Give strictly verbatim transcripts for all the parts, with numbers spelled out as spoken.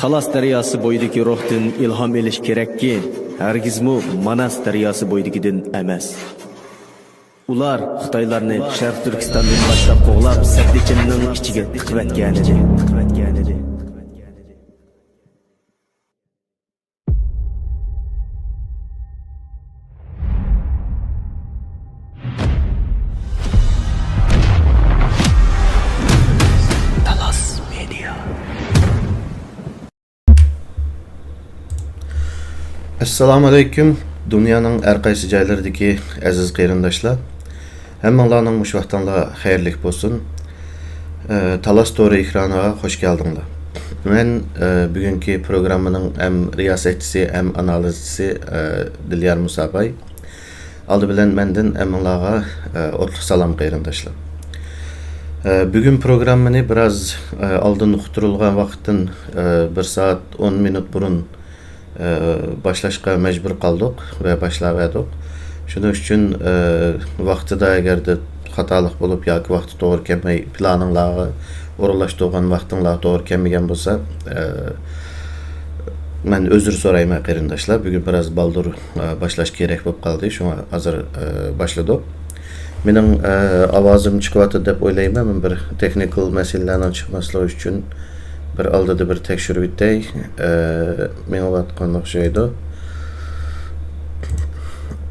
تالاس دەرياسى بويىدىكى روھتىن ئىلھام ئېلىش كېرەككى، ھەرگىزمۇ ماناس دەرياسى بويىدىكىدىن ئەمەس. ئۇلار خىتايلارنى شەرقىي تۈركىستاندىن باشلاپ قوغلاپ، سەددىچىننىڭ ئىچىگە تىقىۋەتكەنىدى. تالاس مېدىيا. ئەسسالامۇ ئەلەيكۇم، دۇنيانىڭ ھەر قايسى جايلىرىدىكى ئەزىز قېرىنداشلار. ھەممىڭلارنىڭ مۇشۇ ۋاقتىڭلار خەيرلىك بولسۇن. ئە، تالاس تورى ئېكرانىغا خوش كەلدىڭلار. مەن، ئە، بۈگۈنكى پروگراممىنىڭ ھەم رىياسەتچىسى، ھەم ئانالىزچىسى، ئە، دىليار مۇساباي. ئالدى بىلەن مەندىن ھەممىڭلارغا، ئە، ئوتلۇق سالام، قېرىنداشلار. ئە، بۈگۈن پروگراممىنى بىراز، ئە، ئالدىن ئۇقتۇرۇلغان ۋاقىتتىن، ئە، بىر سائەت ئون مىنۇت بۇرۇن ئە، باشلاشقا مەجبۇر قالدۇق ۋە باشلاۋەردۇق. شۇنىڭ ئۈچۈن، ئە، ۋاقتىدا ئەگەردە خاتالىق بولۇپ ياكى ۋاقتى توغرا كەلمەي، پىلانىڭلارغا ئورۇنلاشتۇرغان ۋاقتىڭلار توغرا كەلمىگەن بولسا، ئە، مەن ئۆزۈر سورايمەن، قېرىنداشلار. بۈگۈن بىراز بالدۇر، ئە، باشلاش كېرەك بولۇپ قالدى، شۇڭا ھازىر، ئە، باشلىدۇق. مېنىڭ، ئە، ئاۋازىم چىقىۋاتىدۇ دەپ ئويلايمەن. مەن بىر تېخنىكال مەسىلىلەرنىڭ چىقماسلىقى ئۈچۈن بىر ئالدىدا بىر تەكشۈرۈۋېتەي. ئە، مېڭىۋاتقان ئوخشايدۇ.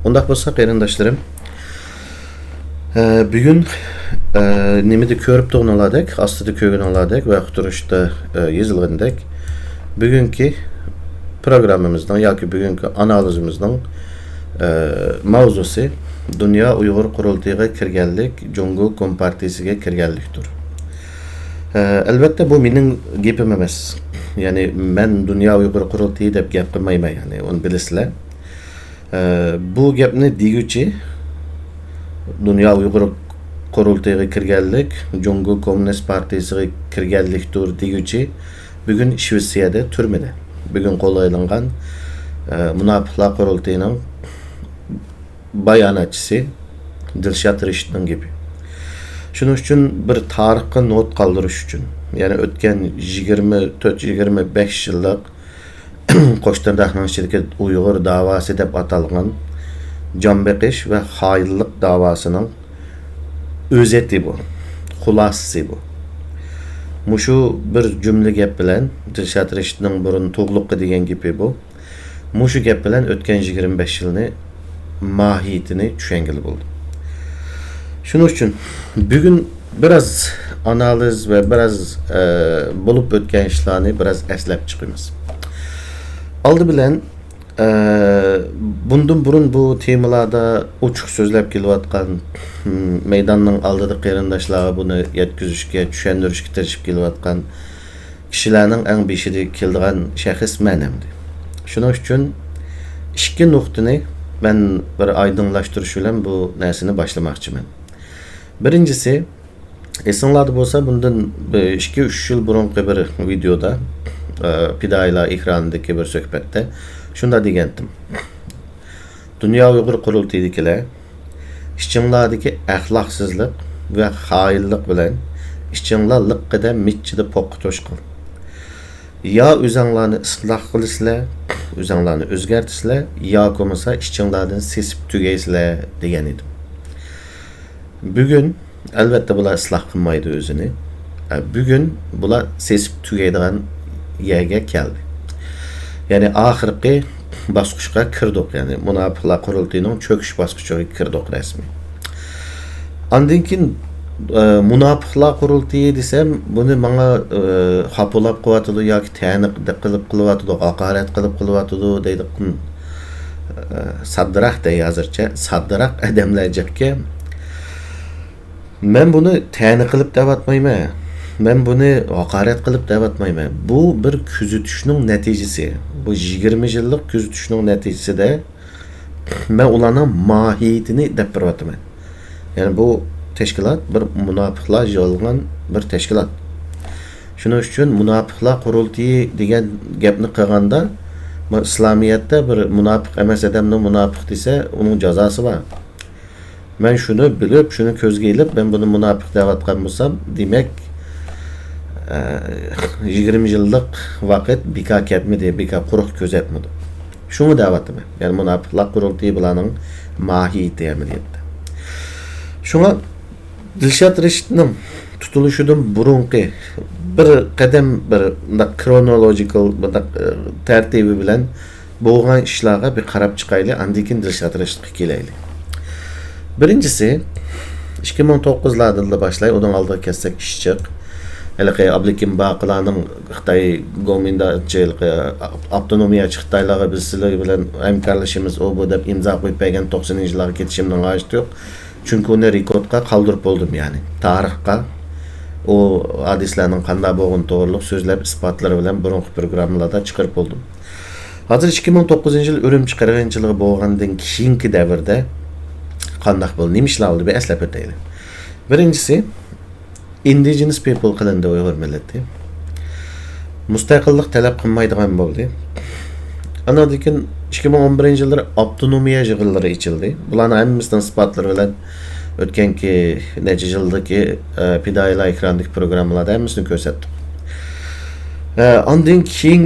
ئۇنداق بولسا، قېرىنداشلىرىم، ئە، بۈگۈن، ئە، نېمىدە كۆرۈپ تۇرغىنىڭلاردەك، ئاستىدا كۆرگىنىڭلاردەك ۋە ئۇقتۇرۇشتا، ئە، يېزىلغىنىدەك، بۈگۈنكى پروگراممىمىزنىڭ ياكى بۈگۈنكى ئانالىزىمىزنىڭ، ئە، ماۋزۇسى دۇنيا ئۇيغۇر قۇرۇلتىيىغا كىرگەنلىك، جۇڭگو كومپارتىيىسىگە كىرگەنلىكتۇر. ئە، ئەلۋەتتە، بۇ مېنىڭ گېپىم ئەمەس. يەنى مەن دۇنيا ئۇيغۇر قۇرۇلتىيى دەپ گەپ قىلمايمەن، يەنى ئۇنى بىلىسىلەر. ئە، بۇ گەپنى دېگۈچى، دۇنيا ئۇيغۇر قۇرۇلتىيىغا كىرگەنلىك، جۇڭگو كوممۇنىست پارتىيىسىغا كىرگەنلىكتۇر دېگۈچى، بۈگۈن شىۋېتسىيەدە تۈرمىدە. بۈگۈن قولغا ئېلىنغان، ئە، مۇناپىقلار قۇرۇلتىيىنىڭ باياناتچىسى دىلشات رېشىتنىڭ گېپى. شۇنىڭ ئۈچۈن بىر تارىخقا نوت قالدۇرۇش ئۈچۈن، يەنى ئۆتكەن يىگىرمە تۆت، يىگىرمە بەش يىللىق قوش تىرناقنىڭ ئىچىدىكى ئۇيغۇر داۋاسى دەپ ئاتالغان جان بېقىش ۋە خائىنلىق داۋاسىنىڭ ئۆزىتى بۇ، خۇلاسىسى بۇ. مۇشۇ بىر جۈملە گەپ بىلەن، دىلشات رېشىتنىڭ بۇرۇن تۇغلۇققا دېگەن گېپى بۇ. مۇشۇ گەپ بىلەن ئۆتكەن يىگىرمە بەش يىلنى ماھىيىتىنى چۈشەنگىلى بولىدۇ. شۇنىڭ ئۈچۈن بۈگۈن بىراز ئانالىز ۋە بىراز، ئە، بولۇپ ئۆتكەن ئىشلارنى بىراز ئەسلەپ چىقىمىز. ئالدى بىلەن، ئە، بۇندىن بۇرۇن بۇ تېمىلاردا ئوچۇق سۆزلەپ كېلىۋاتقان، م، مەيداننىڭ ئالدىدا قېرىنداشلارغا بۇنى يەتكۈزۈشكە، چۈشەندۈرۈشكە تىرىشىپ كېلىۋاتقان كىشىلەرنىڭ ئەڭ بېشىدا كېلىدىغان شەخس مەن ئەمدى. شۇنىڭ ئۈچۈن ئىككى نۇقتىنى مەن بىر ئايدىڭلاشتۇرۇش بىلەن بۇ نەرسىنى باشلىماقچىمەن. بىرىنچىسى، ئېسىڭلاردا بولسا، بۇندىن بىر ئىككى، ئۈچ يىل بۇرۇنقى بىر ۋىدېودا، ئە، پىدائىيلار ئېكرانىدىكى بىر سۆھبەتتە شۇنداق دېگەنتىم. دۇنيا ئۇيغۇر قۇرۇلتىيىدىكىلەر، ئىچىڭلاردىكى ئەخلاقسىزلىق ۋە خائىنلىق بىلەن ئىچىڭلار لىققىدە مىچچىدە پوققا توشقان. يا ئۆزەڭلارنى ئىسلاھ قىلىسىلەر، ئۆزەڭلارنى ئۆزگەرتىسىلەر، ياكى بولمىسا ئىچىڭلاردىن سېسىپ تۈگەيسىلەر، دېگەن ئىدىم. بۈگۈن، ئەلۋەتتە، بۇلار ئىسلاھ قىلمايدۇ ئۆزىنى. ئە، بۈگۈن بۇلار سېسىپ تۈگەيدىغان يەرگە كەلدى. يەنى ئاخىرقى باسقۇچقا كىردۇق، يەنى مۇناپىقلار قۇرۇلتىيىنىڭ چۆكۈش باسقۇچىغا كىردۇق رەسمىي. ئاندىن كېيىن، ئە، مۇناپىقلار قۇرۇلتىيى دېسەم، بۇنى ماڭا، ئە، خاپىلاپ قىلىۋاتىدۇ ياكى تەنقىد قىلىپ قىلىۋاتىدۇ، ھاقارەت قىلىپ قىلىۋاتىدۇ دەيدىغان، ئە، ساددىراق دەي ھازىرچە، ساددىراق ئادەملەر جىقكەن. مەن بۇنى تەنە قىلىپ دەۋاتمايمەن. مەن بۇنى ھاقارەت قىلىپ دەۋاتمايمەن. بۇ بىر كۆزىتىشنىڭ نەتىجىسى. بۇ يىگىرمە يىللىق كۆزىتىشنىڭ نەتىجىسىدە مەن ئۇلارنىڭ ماھىيىتىنى دەپ بېرىۋاتىمەن. يەنى بۇ تەشكىلات بىر مۇناپىقلار يىغىلغان بىر تەشكىلات. شۇنىڭ ئۈچۈن مۇناپىقلار قۇرۇلتىيى دېگەن گەپنى قىلغاندا، بۇ ئىسلامىيەتتە بىر مۇناپىق ئەمەس ئادەمنى مۇناپىق دېسە، ئۇنىڭ جازاسى بار. مەن شۇنى بىلىپ، شۇنى كۆزگە ئىلىپ، مەن بۇنى مۇناپىق دەۋاتقان بولسام، دېمەك، ئە، يىگىرمە يىللىق ۋاقىت بىكار كەتمىدى، بىكار قۇرۇق كۆزەتمىدۇق. شۇڭا دەۋاتىمەن. يەنى مۇناپىقلار قۇرۇلتىيى بۇلارنىڭ ماھىيىتى ئەمەلىيەتتە. شۇڭا دىلشات رەشىتنىڭ تۇتۇلۇشىدىن بۇرۇنقى بىر قەدەم، بىر مۇنداق كرونولوجىكال، مۇنداق، ئە، تەرتىبى بىلەن بولغان ئىشلارغا بىر قاراپ چىقايلى، ئاندىن كېيىن دىلشات رەشىتقا كېلەيلى. بىرىنچىسى، ئىككى مىڭ توققۇزلاردىن باشلاي، ئۇنىڭ ئالدىغا كەلسەك ئىشچىق. ھېلىقى ئابلىكىم باقىلارنىڭ خىتاي گومىنداچى، ھېلىقى ئاپتونومىيەچى خىتايلارغا بىز سىلەر بىلەن ھەمكارلىشىمىز، ئۇ بۇ دەپ ئىمزا قويۇپ بەرگەن توقسىنىنچى يىللارغا كېتىشىمنىڭ ھاجىتى يوق. چۈنكى ئۇنى رېكوردقا قالدۇرۇپ بولدۇم، يەنى تارىخقا ئۇ ھادىسىلەرنىڭ قانداق بولغىنى توغرۇلۇق سۆزلەپ، ئىسپاتلىرى بىلەن بۇرۇنقى پروگراممىلاردا چىقىرىپ بولدۇم. ھازىر ئىككى مىڭ توققۇزىنچى يىل ئۈرۈمچى قىرغىنچىلىقى بولغاندىن كېيىنكى دەۋردە قانداق بولدى، نېمە ئىشلار بولدى، بىر ئەسلەپ ئۆتەيلى. بىرىنچىسى، ئىندىجېنس پىپل قىلىندى ئۇيغۇر مىللىتى. مۇستەقىللىق تەلەپ قىلمايدىغان بولدى. ئاناندىن كېيىن ئىككى مىڭ ئون بىرىنچى يىللىرى ئاپتونومىيە يىغىنلىرى ئېچىلدى. بۇلارنىڭ ھەممىسىنىڭ ئىسپاتلىرى بىلەن ئۆتكەنكى نەچچە يىلدىكى، ئە، پىدائىيلار ئېكرانىدىكى پروگراممىلاردا ھەممىسىنى كۆرسەتتۇق. ئە، ئاندىن كېيىن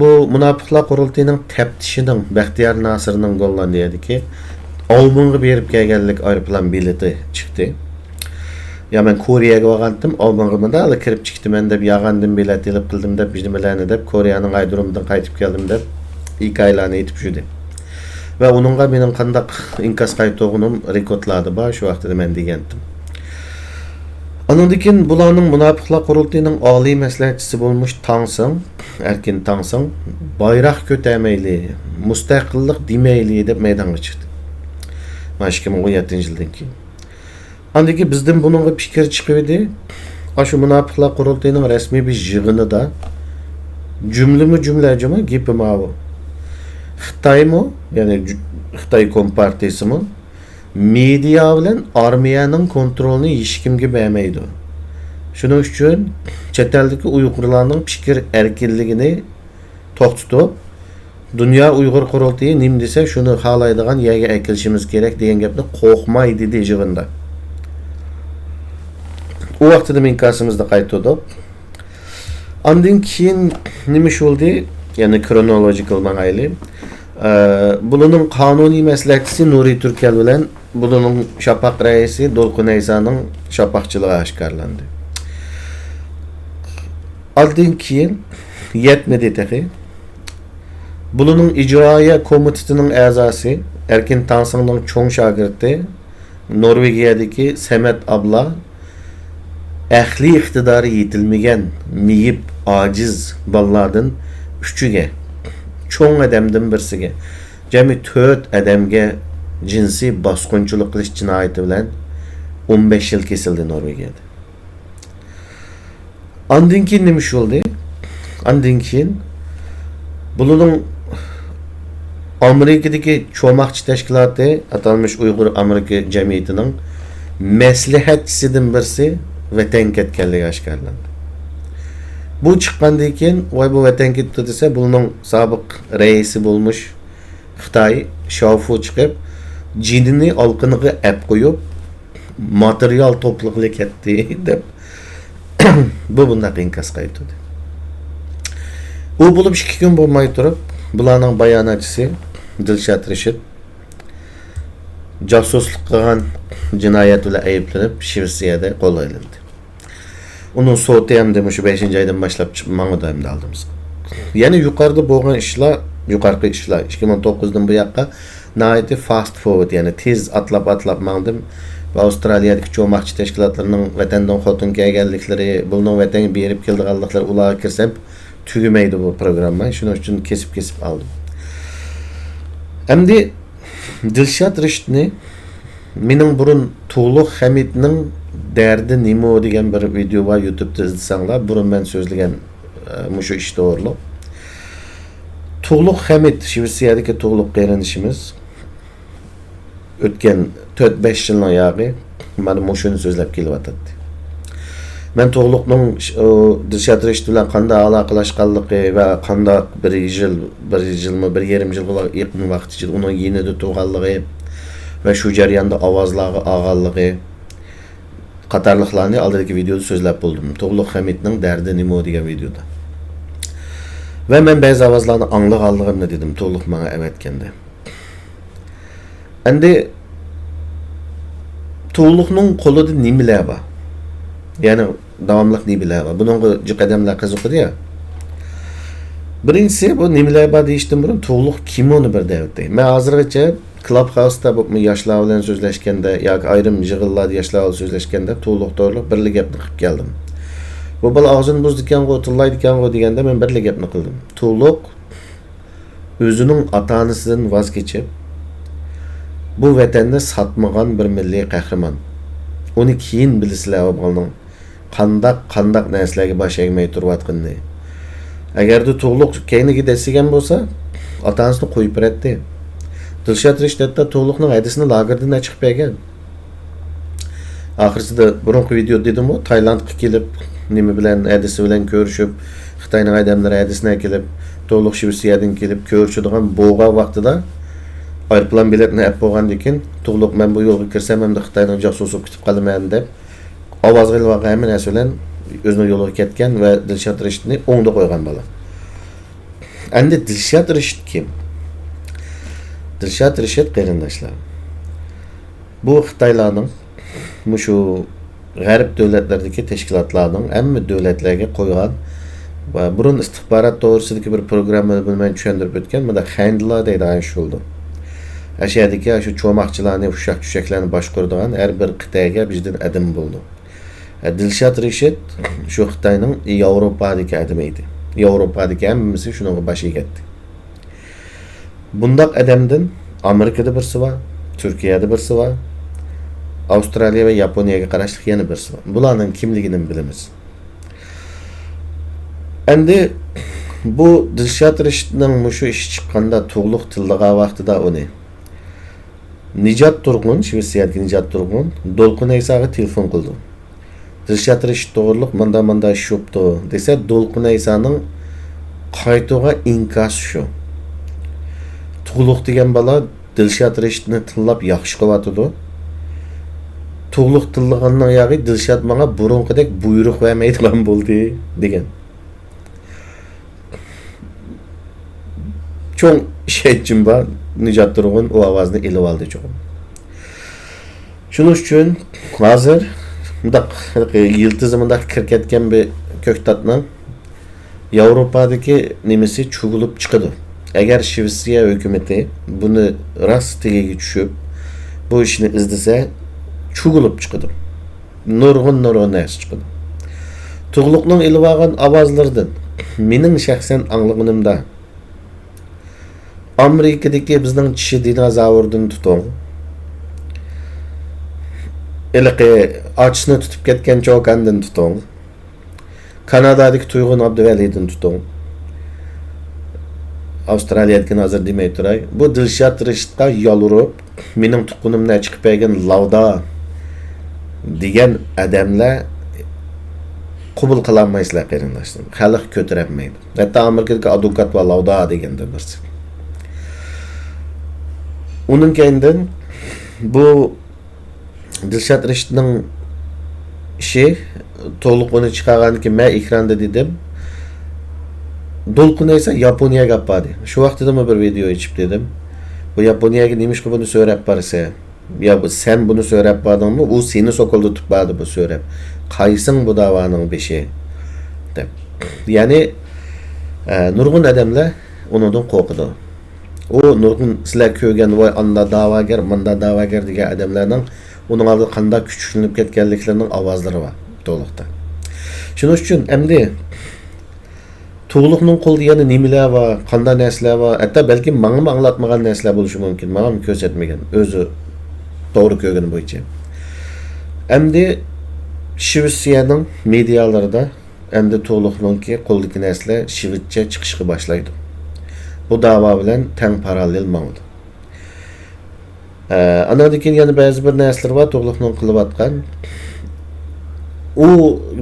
بۇ مۇناپىقلار قۇرۇلتىيىنىڭ تەپتىشىنىڭ، بەختىيار ناسىرنىڭ گوللاندىيەدىكى ئاۋمېنغا بېرىپ كەلگەنلىك ئايروپىلان بېلىتى چىقتى. يا مەن كورېيەگە بارغانتىم، ئاۋمېنغا مۇنداق كىرىپ چىقتىمەن دەپ، ياغاندىن بېلەت ئېلىپ قىلدىم دەپ، نېمىلەرنى دەپ، كورېيەنىڭ ئايرودرومىدىن قايتىپ كەلدىم دەپ ھېكايىلەرنى ئېيتىپ يۈردى. ۋە ئۇنىڭغا مېنىڭ قانداق ئىنكاس قايتۇرغىنىم رېكوردلاردا بار، شۇ ۋاقتىدا مەن دېگەنتىم. ئانىڭدىن كېيىن بۇلارنىڭ مۇناپىقلار قۇرۇلتىيىنىڭ ئالىي مەسلىھەتچىسى بولمۇش تاڭسىڭ، ئەركىن تاڭسىڭ، بايراق كۆتەرمەيلى، مۇستەقىللىق دېمەيلى دەپ مەيدانغا چىقتى. مانا ئىككى مىڭ ئون يەتتىنچى يىلدىن كېيىن. ئاندىن كېيىن بىزدىن بۇنىڭغا پىكىر چىقىۋىدى. ئاشۇ مۇناپىقلار قۇرۇلتىيىنىڭ رەسمىي بىر يىغىنىدا جۈملىمۇ جۈملە جۇمۇ گېپى ماۋۇ. خىتايمۇ، يەنى جۇ-، خىتاي كومپارتىيىسىمۇ مېدىيا بىلەن ئارمىيەنىڭ كونترولىنى ھېچكىمگە بەرمەيدۇ. شۇنىڭ ئۈچۈن چەت ئەلدىكى ئۇيغۇرلارنىڭ پىكىر ئەركىنلىكىنى توختىتىپ، دۇنيا ئۇيغۇر قۇرۇلتىيى نېمە دېسە، شۇنى خالايدىغان يەرگە ئەكېلىشىمىز كېرەك دېگەن گەپنى قورقماي دېدى يىغىندا. ئۇ ۋاقتىدا ئىنكاسىمىزنى قايتۇردۇق. ئاندىن كېيىن نېمە ئىش بولدى؟ يەنە كرونولوجىكال ماڭايلى. ئە، بۇلارنىڭ قانۇنىي مەسلىھەتچىسى نۇرى تۈركەل بىلەن بۇلارنىڭ شاپاق رەئىسى دولقۇن ئەيسانىڭ شاپاقچىلىقى ئاشكارىلاندى. ئاندىن كېيىن يەتمىدى تېخى. بۇلارنىڭ ئىجرائىيە كومىتېتىنىڭ ئەزاسى، ئەركىن تاڭسىڭنىڭ چوڭ شاگىرتى، نورۋېگىيەدىكى سەمەت ئابلا، ئەقلىي ئىقتىدارى يېتىلمىگەن، مېيىپ، ئاجىز بالىلاردىن ئۈچىگە، چوڭ ئادەمدىن بىرسىگە، جەمئىي تۆت ئادەمگە جىنسىي باسقۇنچىلىق قىلىش جىنايىتى بىلەن ئون بەش يىل كېسىلدى نورۋېگىيەدە. ئاندىن كېيىن نېمە ئىش بولدى؟ ئاندىن كېيىن بۇلارنىڭ ئامېرىكىدىكى چوماقچى تەشكىلاتى، ئاتالمىش ئۇيغۇر ئامېرىكا جەمئىيىتىنىڭ مەسلىھەتچىسىدىن بىرسى ۋەتەنگە كەتكەنلىكى ئاشكارىلاندى. بۇ چىققاندىن كېيىن، ۋاي، بۇ ۋەتەنگە كېتىپتۇ دېسە، بۇلارنىڭ سابىق رەئىسى بولمۇش خىتاي شاۋفۇ چىقىپ، جېنىنى ئالىقىنىغا ئەپ قويۇپ، ماتېرىيال توپلىغىلى كەتتى، دەپ، بۇ بۇنداق ئىنكاس قايتۇردى. ئۇ بولۇپ ئىككى كۈن بولماي تۇرۇپ، بۇلارنىڭ باياناتچىسى دىلشات رەشىت جاسۇسلۇق قىلغان جىنايەت بىلەن ئەيىبلىنىپ، شىۋېتسىيەدە قولغا ئېلىندى. ئۇنىڭ سوتى ئەمدى مۇشۇ بەشىنچى ئايدىن باشلاپ چىق-، ماڭىدۇ ئەمدى ئالدىمىزغا. يەنە يۇقىرىدا بولغان ئىشلار، يۇقىرىقى ئىشلار، ئىككى مىڭ توققۇزدىن بۇ ياققا ناھايىتى فاست فورۋارد، يەنى تېز ئاتلاپ، ئاتلاپ ماڭدىم. ۋە ئاۋسترالىيەدىكى چوماقچى تەشكىلاتلىرىنىڭ ۋەتەندىن خوتۇن كەلگەنلىكلىرى، بۇلارنىڭ ۋەتەنگە بېرىپ كېلىدىغانلىقلىرى، ئۇلارغا كىرسەم تۈگىمەيدۇ بۇ پروگرامما. شۇنىڭ ئۈچۈن كېسىپ، كېسىپ ئالدىم. ئەمدى دىلشات رىشىتنى مېنىڭ بۇرۇن تۇغلۇق خەمىتنىڭ دەردى نېمە دېگەن بىر ۋىدېو بار، يۇتۇبتا ئىزدىسەڭلار، بۇرۇن مەن سۆزلىگەن، ئە، مۇشۇ ئىش توغرۇلۇق. تۇغلۇق خەمىت، شىۋېتسىيەدىكى تۇغلۇق قېرىندىشىمىز ئۆتكەن تۆت بەش يىلنىڭ ياغى مانا مۇشۇنى سۆزلەپ كېلىۋاتاتتى. مەن تۇغلۇقنىڭ ش-، ئۇ، دىلشات رىشىت بىلەن قانداق ئالاقىلاشقانلىقى ۋە قانداق بىر يىل، بىر يىلمۇ، بىر يېرىم يىلغا يېقىن ۋاقىت ئىچىدە ئۇنىڭ يېنىدا تۇرغانلىقى ۋە شۇ جەرياندا ئاۋازلارغا ئالغانلىقى، قاتارلىقلارنى ئالدىدىكى ۋىدېيودا سۆزلەپ بولدۇم. تۇغلۇق ھەمىدنىڭ دەردى نېمە دېگەن ۋىدېيودا. ۋە مەن بەزى ئاۋازلارنى ئاڭلىغانلىقىمنى دېدىم، تۇغلۇق ماڭا ئەۋەتكەندە. ئەمدى تۇغلۇقنىڭ قولىدا نېمىلەر بار؟ يەنى داۋاملىق نېمىلەر بار؟ بۇنىڭغا جىق ئادەملەر قىزىقىدۇ يا. بىرىنچىسى، بۇ نېمىلەر بار دېيىشتىن بۇرۇن تۇغلۇق كىم، ئۇنى بىر دەۋېتەي. مەن ھازىرغىچە كلاب خاۋستا بولۇپمۇ ياشلار بىلەن سۆزلەشكەندە ياكى ئايرىم يىغىنلاردا ياشلار بىلەن سۆزلەشكەندە تۇغلۇق توغرۇلۇق بىرلا گەپنى قىلىپ كەلدىم. بۇ بالا ئاغزىنى بۇزىدىكەنغۇ، تىللايدىكەنغۇ دېگەندە مەن بىرلا گەپنى قىلدىم. تۇغلۇق ئۆزىنىڭ ئاتا-ئانىسىدىن ۋاز كېچىپ، بۇ ۋەتەننى ساتمىغان بىر مىللىي قەھرىمان. ئۇنى كېيىن بىلىسىلەر ئۇنىڭ قانداق، قانداق نەرسىلەرگە باش ئەگمەي تۇرۇۋاتقىنىنى. ئەگەردە تۇغلۇق كەينىگە دەسسىگەن بولسا، ئاتا-ئانىسىنى قويۇپ بېرەتتى. دىلشات رېشىت ھەتتا تۇغلۇقنىڭ ھەدىسىنى لاگېردىن ئەچىقىپ بەرگەن. ئاخىرسىدا بۇرۇنقى ۋىدېيو دېدىمغۇ، تايلاندقا كېلىپ، نېمە بىلەن، ھەدىسى بىلەن كۆرۈشۈپ، خىتاينىڭ ئادەملىرى ھەدىسىنى ئەكېلىپ، تۇغلۇق شىۋېتسىيەدىن كېلىپ كۆرۈشىدىغان بولغان ۋاقتىدا، ئايروپىلان بېلەتنى ئەپ بولغاندىن كېيىن، تۇغلۇق، مەن بۇ يولغا كىرسەم، ئەمدى خىتاينىڭ جاسۇسى بولۇپ كېتىپ قالىمەن، دەپ، ئاۋازغا ئېلىۋالغان ھەممە نەرسە بىلەن ئۆزىنىڭ يولىغا كەتكەن ۋە دىلشات رېشىتنى ئوڭدا قويغان بالا. ئەمدى دىلشات رېشىت كىم؟ دىلشات رېشىت، قېرىنداشلار، بۇ خىتايلارنىڭ، مۇشۇ غەرب دۆلەتلىرىدىكى تەشكىلاتلارنىڭ ھەممە دۆلەتلەرگە قويغان ۋە بۇرۇن ئىستىخبارات توغرىسىدىكى بىر پروگراممىدا بۇنى مەن چۈشەندۈرۈپ ئۆتكەن، مۇنداق خەندىلا دەيدىغان ئىش بولىدۇ. ئەشەدىكى شۇ چوماقچىلارنى، ئۇششاق-چۈششەكلەرنى باشقۇرىدىغان ھەر بىر قىتئەگە بىزدىن ئادەم بولىدۇ. دىلشات رېشىت شۇ خىتاينىڭ ياۋروپادىكى ئادىمى ئىدى. ياۋروپادىكى ھەممىسى شۇنىڭغا باش ئېگەتتى. بۇنداق ئادەمدىن ئامېرىكىدا بىرسى بار، تۈركىيەدە بىرسى بار، ئاۋسترالىيە ۋە ياپونىيەگە قاراشلىق يەنە بىرسى بار. بۇلارنىڭ كىملىكىنىمۇ بىلىمىز. ئەمدى بۇ دىلشات رېشىتنىڭ مۇشۇ ئىشى چىققاندا تۇغلۇق تىللىغان ۋاقتىدا ئۇنى نىجات تۇرغۇن، شىۋېتسىيەدىكى نىجات تۇرغۇن دولقۇن ئەيساغا تېلېفون قىلىدۇ. دىلشات رېشىت توغرۇلۇق ماندا-ماندا ئىش بوپتۇ دېسە، دولقۇن ئەيسانىڭ قايتۇرغان ئىنكاسى شۇ. تۇغلۇق دېگەن بالا دىلشات رېشىتنى تىللاپ ياخشى قىلىۋاتىدۇ. تۇغلۇق تىللىغاننىڭ ياغى دىلشات ماڭا بۇرۇنقىدەك بۇيرۇق بەرمەيدىغان بولدى، دېگەن. چوڭ ئىشەنچىم بار، نىجات تۇرغۇن ئۇ ئاۋازنى ئېلىۋالدى چوقۇم. شۇنىڭ ئۈچۈن ھازىر مۇنداق يىلتىزى مۇنداق كىرىپ كەتكەن بىر كۆكتاتنىڭ ياۋروپادىكى نېمىسى چۈگۈلۈپ چىقىدۇ. ئەگەر شىۋېتسىيە ھۆكۈمىتى بۇنى راست تېگىگە چۈشۈپ، بۇ ئىشنى ئىزدىسە، چۈگۈلۈپ چىقىدۇ. نۇرغۇن، نۇرغۇن نەرسە چىقىدۇ. تۇغلۇقنىڭ ئېلىۋالغان ئاۋازلىرىدىن مېنىڭ شەخسەن ئاڭلىغىنىمدا، ئامېرىكىدىكى بىزنىڭ چىشى دىنازاۋۇردىن تۇتۇڭ، ھېلىقى ئاچىسىنى تۇتۇپ كەتكەن چوكاندىن تۇتۇڭ، كانادادىكى تۇيغۇن ئابدۇۋەلىدىن تۇتۇڭ، ئاۋسترالىيەدىكىنى ھازىر دېمەي تۇراي. بۇ دىلشات رېشىتقا يالۋۇرۇپ، مېنىڭ تۇغقىنىمنى چىقىپ بەرگىن لاۋدا دېگەن ئادەملەر قوبۇل قىلالمايسىلەر، قېرىنداشلىرىم. خەلق كۆتۈرەلمەيدۇ. ھەتتا ئامېرىكىدىكى ئادۋوكات بار، لاۋدا دېگەندە بىرسى. ئۇنىڭ كەينىدىن بۇ دىلشات رېشىتنىڭ ئىشى، تۇغلۇق ئۇنى چىقارغاندىن كېيىن مەن ئېكراندا دېدىم، دولقۇن ئەيسا ياپونىيەگە ئاپاردى. شۇ ۋاقتىدىمۇ بىر ۋىدېو ئېچىپ دېدىم، بۇ ياپونىيەگە نېمىشقا بۇنى سۆرەپ بارىسەن؟ يا بۇ، سەن بۇنى سۆرەپ باردىڭمۇ؟ ئۇ سېنى سوكۇلدىتىپ باردى بۇ سۆرەپ. قايسىڭ بۇ داۋانىڭ بېشى؟ دەپ. يەنى، ئە، نۇرغۇن ئادەملەر ئۇنىڭدىن قورقىدۇ. ئۇ نۇرغۇن سىلەر كۆرگەن، ۋاي، ئاندا داۋاگەر، ماندا داۋاگەر دېگەن ئادەملەرنىڭ ئۇنىڭ ئالدىدا قانداق كۈچۈكلىنىپ كەتكەنلىكلىرىنىڭ ئاۋازلىرى بار تولۇقتا. شۇنىڭ ئۈچۈن ئەمدى تۇغلۇقنىڭ قولىدا يەنە نېمىلەر بار، قانداق نەرسىلەر بار، ھەتتا بەلكىم ماڭىمۇ ئاڭلاتمىغان نەرسىلەر بولۇشى مۇمكىن، ماڭىمۇ كۆرسەتمىگەن، ئۆزى توغرا كۆرگىنى بويىچە. ئەمدى شىۋېتسىيەنىڭ مېدىيالىرىدا ئەمدى تۇغلۇقنىڭكى قولىدىكى نەرسىلەر شىۋېتچە چىقىشقا باشلايدۇ. بۇ داۋا بىلەن تەڭ پاراللېل ماڭىدۇ. ئە، ئاناندىن كېيىن يەنە بەزى بىر نەرسىلەر بار، تۇغلۇقنىڭ قىلىۋاتقان. ئۇ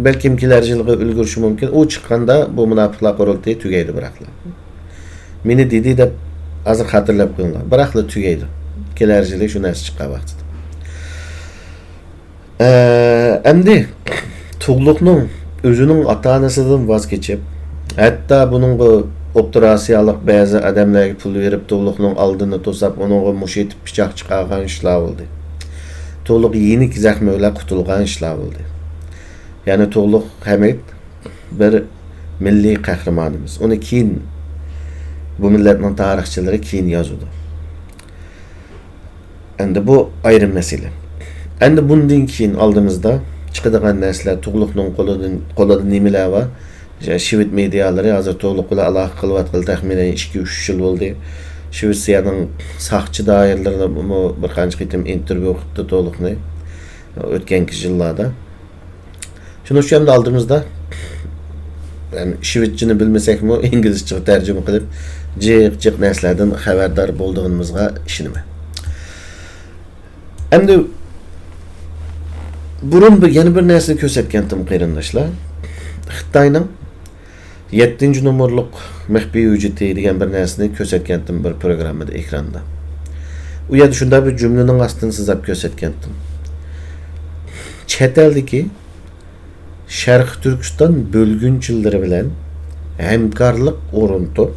بەلكىم كېلەر يىلغا ئۈلگۈرۈشى مۇمكىن. ئۇ چىققاندا بۇ مۇناپىقلار قۇرۇلتىيى تۈگەيدۇ بىراقلا. مېنى دېدى دەپ ھازىر خاتىرىلەپ قويۇڭلار. بىراقلا تۈگەيدۇ. كېلەر يىلى شۇ نەرسە چىققان ۋاقتىدا. ئەمدى تۇغلۇقنىڭ ئۆزىنىڭ ئاتا-ئانىسىدىن ۋاز كېچىپ، ھەتتا بۇنىڭغا ئوتتۇرا ئاسىيالىق بەزى ئادەملەرگە پۇل بېرىپ، تۇغلۇقنىڭ ئالدىنى توساپ، ئۇنىڭغا مۇش ئېتىپ پىچاق چىقارغان ئىشلار بولدى. تۇغلۇق يېنىك زەخمى بىلەن قۇتۇلغان ئىشلار بولدى. يەنى تۇغلۇق ھەمىد بىر مىللىي قەھرىمانىمىز. ئۇنى كېيىن بۇ مىللەتنىڭ تارىخچىلىرى كېيىن يازىدۇ. ئەمدى بۇ ئايرىم مەسىلە. ئەمدى بۇندىن كېيىن ئالدىمىزدا چىقىدىغان نەرسىلەر، تۇغلۇقنىڭ قولىدىن، قولىدا نېمىلەر بار؟ شىۋېد مېدىيالىرى ھازىر تۇغلۇق بىلەن ئالاقە قىلىۋاتقىلى تەخمىنەن ئىككى، ئۈچ يىل بولدى. شىۋېتسىيەنىڭ ساقچى دائىرىلىرىمۇ بىر قانچە قېتىم ئىنتېرۋيۇ قىپتۇ تۇغلۇقنى ئۆتكەنكى يىللاردا. شۇنىڭ ئۈچۈن ئەمدى ئالدىمىزدا، يەنى شىۋېتچىنى بىلمىسەكمۇ، ئىنگلىزچىغا تەرجىمە قىلىپ، جىق جىق نەرسىلەردىن خەۋەردار بولىدىغىنىمىزغا ئىشىنىمەن. ئەمدى بۇرۇن بىر، يەنە بىر نەرسىنى كۆرسەتكەنتىم، قېرىنداشلار. خىتاينىڭ يەتتىنچى نومۇرلۇق مەخپىي ھۆججىتى دېگەن بىر نەرسىنى كۆرسەتكەنتىم بىر پروگراممىدا، ئېكراندا. ئۇ يەردە شۇنداق بىر جۈملىنىڭ ئاستىنى سىزاپ كۆرسەتكەنتىم. چەت ئەلدىكى شەرقىي تۈركىستان بۆلگۈنچىلىرى بىلەن ھەمكارلىق ئورنىتىپ،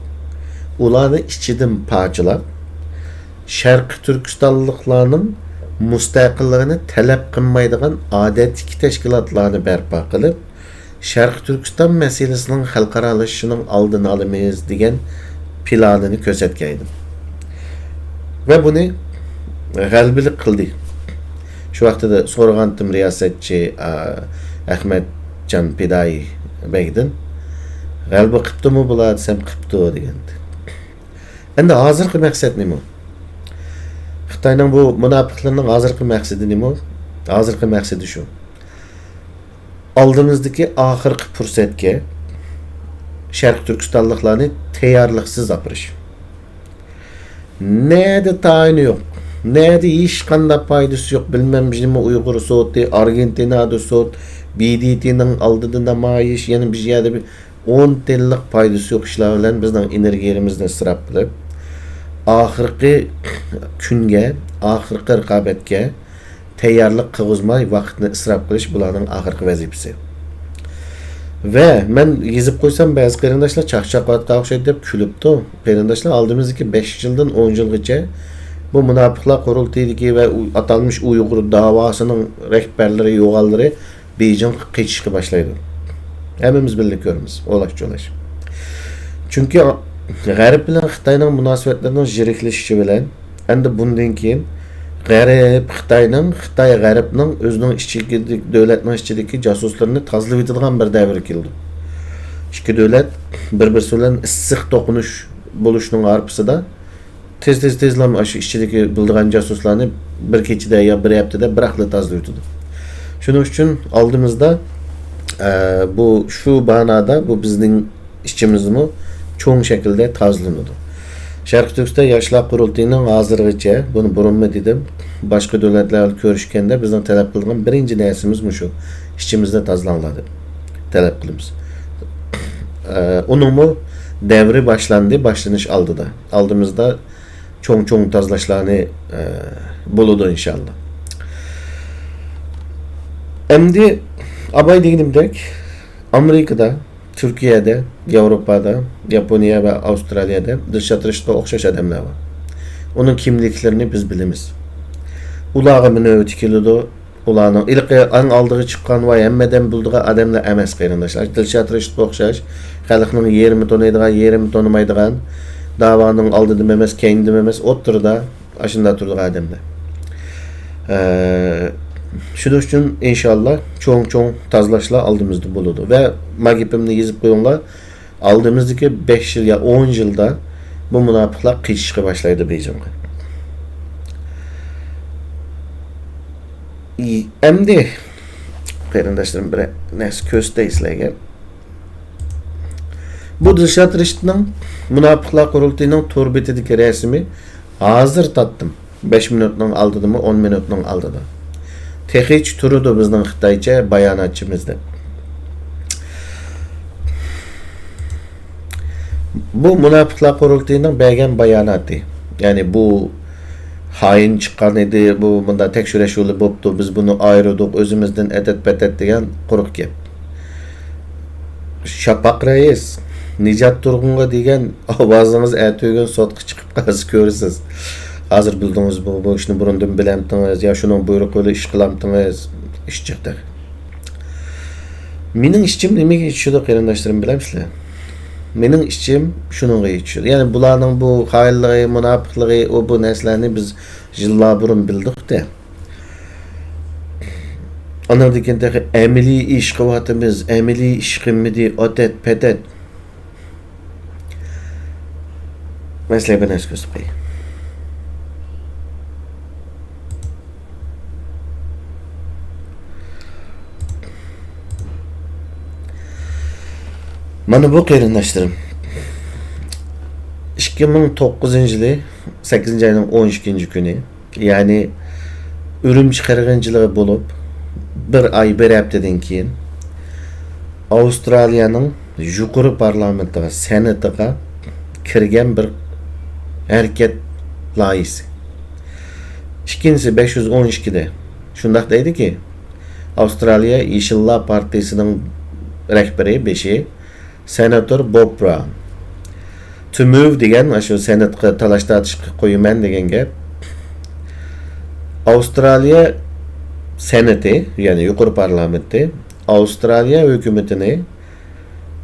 ئۇلارنى ئىچىدىن پارچىلاپ، شەرقىي تۈركىستانلىقلارنىڭ مۇستەقىللىقىنى تەلەپ قىلمايدىغان ئادەتتىكى تەشكىلاتلارنى بەرپا قىلىپ، شەرقىي تۈركىستان مەسىلىسىنىڭ خەلقئارالىشىشىنىڭ ئالدىنى ئالىمىز دېگەن پىلانىنى كۆرسەتكەن ئىدىم. ۋە بۇنى غەلىبىلىك قىلدى. شۇ ۋاقتىدا سورىغانتىم رىياسەتچى، ئا، ئەخمەتجان پىدائىي بەگدىن، «غەلىبە قىپتۇمۇ بۇلار؟» دېسەم، «قىپتۇ» دېگەنتى. ئەمدى ھازىرقى مەقسەت نېمە؟ خىتاينىڭ بۇ مۇناپىقلىرىنىڭ ھازىرقى مەقسىتى نېمە؟ ھازىرقى مەقسىتى شۇ. ئالدىمىزدىكى ئاخىرقى پۇرسەتكە شەرقىي تۈركىستانلىقلارنى تەييارلىقسىز ئاپىرىش. نەدە تايىنى يوق، نەدە ھېچقانداق پايدىسى يوق، بىلمەم، بىزمۇ ئۇيغۇر سوتى، ئارگېنتىنادا سوت، ب د ت نىڭ ئالدىدا نامايىش، يەنە بىر يەردە بىر ئون تىيىنلىق پايدىسى يوق ئىشلار بىلەن بىزنىڭ ئېنېرگىيىمىزنى ئىسراپ قىلىپ، ئاخىرقى كۈنگە، ئاخىرقى رىقابەتكە تەييارلىق قىلغۇزماي، ۋاقىتنى ئىسراپ قىلىش بۇلارنىڭ ئاخىرقى ۋەزىپىسى. ۋە مەن يېزىپ قويسام، بەزى قېرىنداشلار چاقچاقلاۋاتقان ئوخشايدۇ دەپ كۈلۈپتۇ. قېرىنداشلار، ئالدىمىزدىكى بەش يىلدىن ئون يىلغىچە بۇ مۇناپىقلار قۇرۇلتىيىدىكى ۋە ئۇ-، ئاتالمىش ئۇيغۇر داۋاسىنىڭ رەھبەرلىرى، يوغانلىرى بېيجىڭغا قېچىشقا باشلايدۇ. ھەممىمىز بىللە كۆرىمىز، ئولاش-چولاش. چۈنكى غەرب بىلەن خىتاينىڭ مۇناسىۋەتلىرىنىڭ يىرىكلىشىشى بىلەن، ئەمدى بۇندىن كېيىن غەرب خىتاينىڭ، خىتاي غەربنىڭ ئۆزىنىڭ ئىچىدىكى، دۆلەتنىڭ ئىچىدىكى جاسۇسلىرىنى تازىلىۋېتىدىغان بىر دەۋر كېلىدۇ. ئىككى دۆلەت بىر-بىرسى بىلەن ئىسسىق توقۇنۇش بولۇشنىڭ ھارپىسىدا تېز، تېز، تېزلا ئاشۇ ئىچىدىكى بىلىدىغان جاسۇسلارنى بىر كېچىدە يا بىر ھەپتىدە بىراقلا تازىلىۋېتىدۇ. شۇنىڭ ئۈچۈن ئالدىمىزدا، ئە، بۇ، شۇ مانادا بۇ بىزنىڭ ئىچىمىزمۇ چوڭ شەكىلدە تازىلىنىدۇ. شەرقىي تۈركىستان ياشلار قۇرۇلتىيىنىڭ ھازىرغىچە، بۇنى بۇرۇنمۇ دېدىم، باشقا دۆلەتلەر بىلەن كۆرۈشكەندە بىزنىڭ تەلەپ قىلىدىغان بىرىنچى نەرسىمىز مۇشۇ. ئىچىمىزنى تازىلاڭلار دەپ تەلەپ قىلىمىز. ئە، ئۇنىڭمۇ دەۋرى باشلاندى، باشلىنىش ئالدىدا. ئالدىمىزدا چوڭ-چوڭ تازىلاشلارنى، ئە، بولىدۇ ئىنشاللا. ئەمدى ئاباي دېگىنىمدەك، ئامېرىكىدا، تۈركىيەدە، ياۋروپادا، ياپونىيە ۋە ئاۋسترالىيەدە دىلشات رىشىتقا ئوخشاش ئادەملەر بار. ئۇنىڭ كىملىكلىرىنى بىز بىلىمىز. ئۇلارغا نۆۋىتى كېلىدۇ. ئۇلارنىڭ ھېلىقى ئەڭ ئالدىغا چىققان ۋە ھەممە ئادەم بىلىدىغان ئادەملەر ئەمەس، قېرىنداشلار. دىلشات رىشىتقا ئوخشاش، خەلقنىڭ يېرىمى تونۇيدىغان، يېرىمى تونۇمايدىغان، داۋانىڭ ئالدىدىمۇ ئەمەس، كەينىدىمۇ ئەمەس، ئوتتۇرىدا ئاشۇنداق تۇرىدىغان ئادەملەر. ئە، شۇنىڭ ئۈچۈن ئىنشاللا چوڭ-چوڭ تازىلاشلار ئالدىمىزدا بولىدۇ. ۋە ما گېپىمنى يېزىپ قويۇڭلار. ئالدىمىزدىكى بەش يىل يا ئون يىلدا بۇ مۇناپىقلار قېچىشقا باشلايدۇ بېيجىڭغا. ئى، ئەمدى قېرىنداشلىرىم، بىر نەرسە كۆرسىتەي سىلەرگە. بۇ دىلشات رىشىتنىڭ مۇناپىقلار قۇرۇلتىيىنىڭ تور بېتىدىكى رەسىمى ھازىر تاپتىم. بەش مىنۇتنىڭ ئالدىدىمۇ، ئون مىنۇتنىڭ ئالدىدا. تېخىچە تۇرىدۇ بىزنىڭ خىتايچە باياناتچىمىز دەپ. بۇ مۇناپىقلار قۇرۇلتىيىنىڭ بەرگەن باياناتى. يەنى بۇ، خائىن چىققان ئىدى، بۇ مۇنداق تەكشۈرۈش يولى بوپتۇ، بىز بۇنى ئايرىدۇق ئۆزىمىزدىن، ئەتەت پەتەت دېگەن قۇرۇق گەپ. شاپاق رەئىس، نىجات تۇرغۇنغا دېگەن ئاۋازىڭىز ئەتىگۈن سوتقا چىقىپ قالسا كۆرىسىز. ھازىر بىلدىڭىزمۇ، بۇ ئىشنى بۇرۇندىن بىلەمتىڭىز يا شۇنىڭ بۇيرۇقى بىلەن ئىش قىلامتىڭىز؟ ئىش جىق تېخى. مېنىڭ ئىچىم نېمىگە يېتىشىدۇ، قېرىنداشلىرىم، بىلەمسىلەر؟ مېنىڭ ئىچىم شۇنىڭغا يېتىشىدۇ. يەنى بۇلارنىڭ بۇ خائىنلىقى، مۇناپىقلىقى، ئۇ بۇ نەرسىلەرنى بىز يىللار بۇرۇن بىلدۇق-دە. ئانىڭدىن كېيىن تېخى ئەمەلىي ئىش قىلىۋاتىمىز، ئەمەلىي ئىش قىلمىدى، ئاتەت پەتەت. مەن سىلەرگە بىر نەرسە كۆرسىتىپ قوياي. مانا بۇ، قېرىنداشلىرىم، ئىككى مىڭ توققۇزىنچى يىلى سەككىزىنچى ئاينىڭ ئون ئىككىنچى كۈنى، يەنى ئۈرۈمچى قىرغىنچىلىقى بولۇپ، بىر ئاي، بىر ھەپتىدىن كېيىن ئاۋسترالىيەنىڭ يۇقىرى پارلامېنتىغا، سېناتىغا كىرگەن بىر ھەرىكەت لايىھىسى. ئىككىنچىسى بەش يۈز ئون ئىككىدە شۇنداق دەيدىكى، ئاۋسترالىيە يېشىللار پارتىيىسىنىڭ رەھبىرى، بېشى سېناتور بوب براۋن. To move دېگەن، ئاشۇ سېناتقا تالاش تارتىشقا قويىمەن دېگەن گەپ. ئاۋسترالىيە سېناتى، يەنى يۇقىرى پارلامېنتى، ئاۋسترالىيە ھۆكۈمىتىنى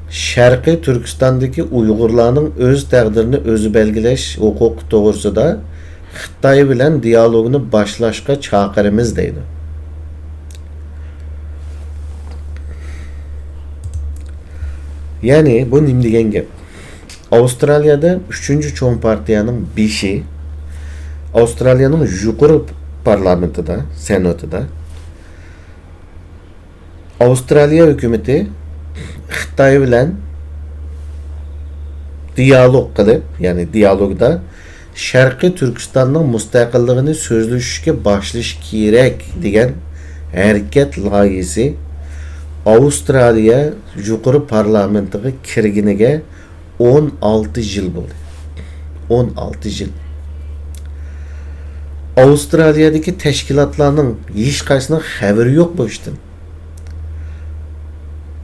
شەرقىي تۈركىستاندىكى ئۇيغۇرلارنىڭ ئۆز تەقدىرىنى ئۆزى بەلگىلەش ھوقۇقى توغرىسىدا خىتاي بىلەن دىيالوگنى باشلاشقا چاقىرىمىز دەيدۇ. يەنى بۇ نېمە دېگەن گەپ؟ ئاۋسترالىيەدە ئۈچىنچى چوڭ پارتىيەنىڭ بېشى، ئاۋسترالىيەنىڭ يۇقىرى پارلامېنتىدا، سېناتىدا، ئاۋسترالىيە ھۆكۈمىتى خىتاي بىلەن دىيالوگ قىلىپ، يەنى دىيالوگدا شەرقىي تۈركىستاننىڭ مۇستەقىللىقىنى سۆزلىشىشكە باشلىشى كېرەك دېگەن ھەرىكەت لايىھىسى ئاۋسترالىيە يۇقىرى پارلامېنتىغا كىرگىنىگە ئون ئالتە يىل بولدى. ئون ئالتە يىل. ئاۋسترالىيەدىكى تەشكىلاتلارنىڭ ھېچقايسىنىڭ خەۋىرى يوق بۇ ئىشتىن.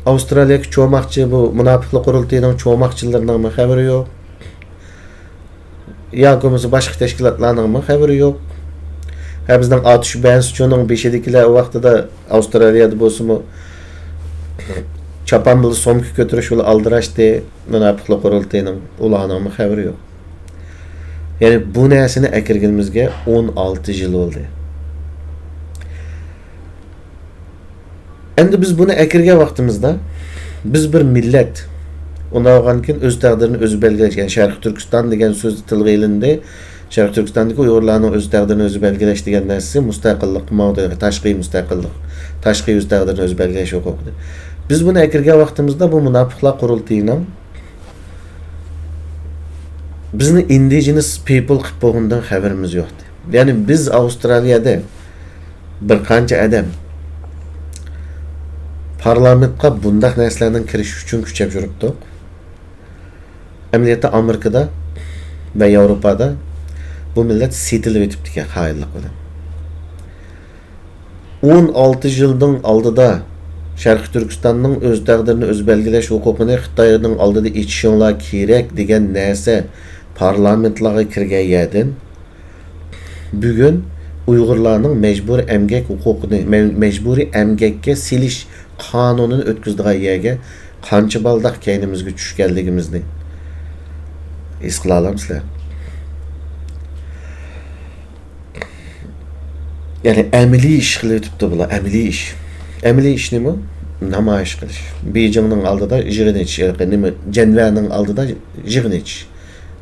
ئاۋسترالىيەدىكى چوماقچى، بۇ مۇناپىقلار قۇرۇلتىيىنىڭ چوماقچىلىرىنىڭمۇ خەۋىرى يوق. ياكى بولمىسا باشقا تەشكىلاتلارنىڭمۇ خەۋىرى يوق. ھە، بىزنىڭ ئاتۇش بەنسىچۇنىڭ بېشىدىكىلەر ۋاقتىدا ئاۋسترالىيەدە بولسىمۇ، چاپان بىلەن سومكا كۆتۈرۈش بىلەن ئالدىراشتى. مۇناپىقلار قۇرۇلتىيىنىڭ، ئۇلارنىڭمۇ خەۋىرى يوق. يەنى بۇ نەرسىنى ئەكىرگىنىمىزگە ئون ئالتە يىل بولدى. ئەمدى بىز بۇنى ئەكىرگەن ۋاقتىمىزدا، بىز بىر مىللەت، ئۇنداق بولغاندىكىن ئۆز تەقدىرىنى ئۆزى بەلگىلەش، يەنى شەرقىي تۈركىستان دېگەن سۆز تىلغا ئېلىندى. شەرقىي تۈركىستاندىكى ئۇيغۇرلارنىڭ ئۆز تەقدىرىنى ئۆزى بەلگىلەش دېگەن نەرسىسى مۇستەقىللىققا ماڭىدۇ، تاشقى مۇستەقىللىق، تاشقى ئۆز تەقدىرىنى ئۆزى بەلگىلەش ھوقۇقىدىن. بىز بۇنى ئەكىرگەن ۋاقتىمىزدا، بۇ مۇناپىقلار قۇرۇلتىيىنىڭ بىزنى indigenous people قىلىپ بولغىنىدىن خەۋىرىمىز يوقتى. يەنى بىز ئاۋسترالىيەدە بىر قانچە ئادەم پارلامېنتقا بۇنداق نەرسىلەرنىڭ كىرىشى ئۈچۈن كۈچەپ يۈرۈپتۇق. ئەمەلىيەتتە ئامېرىكىدا ۋە ياۋروپادا بۇ مىللەت سېتىلىۋېتىپتىكەن خائىنلىق بىلەن. ئون ئالتە يىلدىن ئالدىدا شەرقىي تۈركىستاننىڭ ئۆز تەقدىرىنى ئۆزى بەلگىلەش ھوقۇقىنى خىتاينىڭ ئالدىدا ئېچىشىڭلار كېرەك دېگەن نەرسە پارلامېنتلارغا كىرگەن يەردىن، بۈگۈن ئۇيغۇرلارنىڭ مەجبۇرىي ئەمگەك ھوقۇقىنى، مە-، مەجبۇرىي ئەمگەككە سېلىش قانۇنىنى ئۆتكۈزىدىغان يەرگە قانچە بالداق كەينىمىزگە چۈشكەنلىكىمىزنى ھېس قىلالامسىلەر؟ يەنى ئەمەلىي ئىش قىلىۋېتىپتۇ بۇلار، ئەمەلىي ئىش. ئەمەلىي ئىش نېمە؟ نامايىش قىلىش. بېيجىڭنىڭ ئالدىدا يىغىن ئېچىش، نېمە، جەنۋەنىڭ ئالدىدا يىغىن ئېچىش.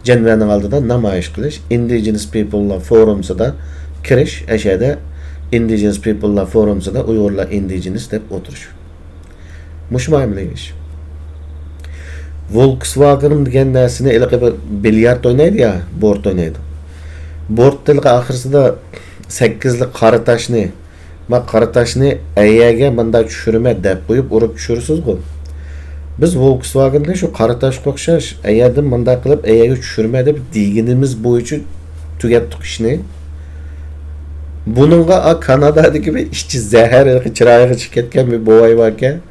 جەنۋەنىڭ ئالدىدا نامايىش قىلىش، Indigenous People فورۇمسىدا كىرىش، ئەشەدە Indigenous People فورۇمسىدا ئۇيغۇرلار indigenous دەپ ئولتۇرۇش. مۇشۇ مۇئامىلىگە ئىش. ۋولكسۋاگېن دېگەن نەرسىنى ھېلىقى بىر بىليارد ئوينايدۇ يا، بورت ئوينايدۇ. بورت ھېلىقى ئاخىرسىدا سەككىزلىك قارا تاشنى، ما قارا تاشنى ئەيەرگە مۇنداق چۈشۈرىمەن دەپ قويۇپ ئۇرۇپ چۈشۈرىسىزغۇ. بىز ۋولكسۋاگېننى شۇ قارا تاشقا ئوخشاش ئەيەردىن مۇنداق قىلىپ ئەيەرگە چۈشۈرىمەن دەپ دېگىنىمىز بويىچە تۈگەتتۇق ئىشنى. بۇنىڭغا ئا كانادادىكى بىر ئىچى زەھەر چىرايىغا چىقىپ كەتكەن بىر بوۋاي باركەن،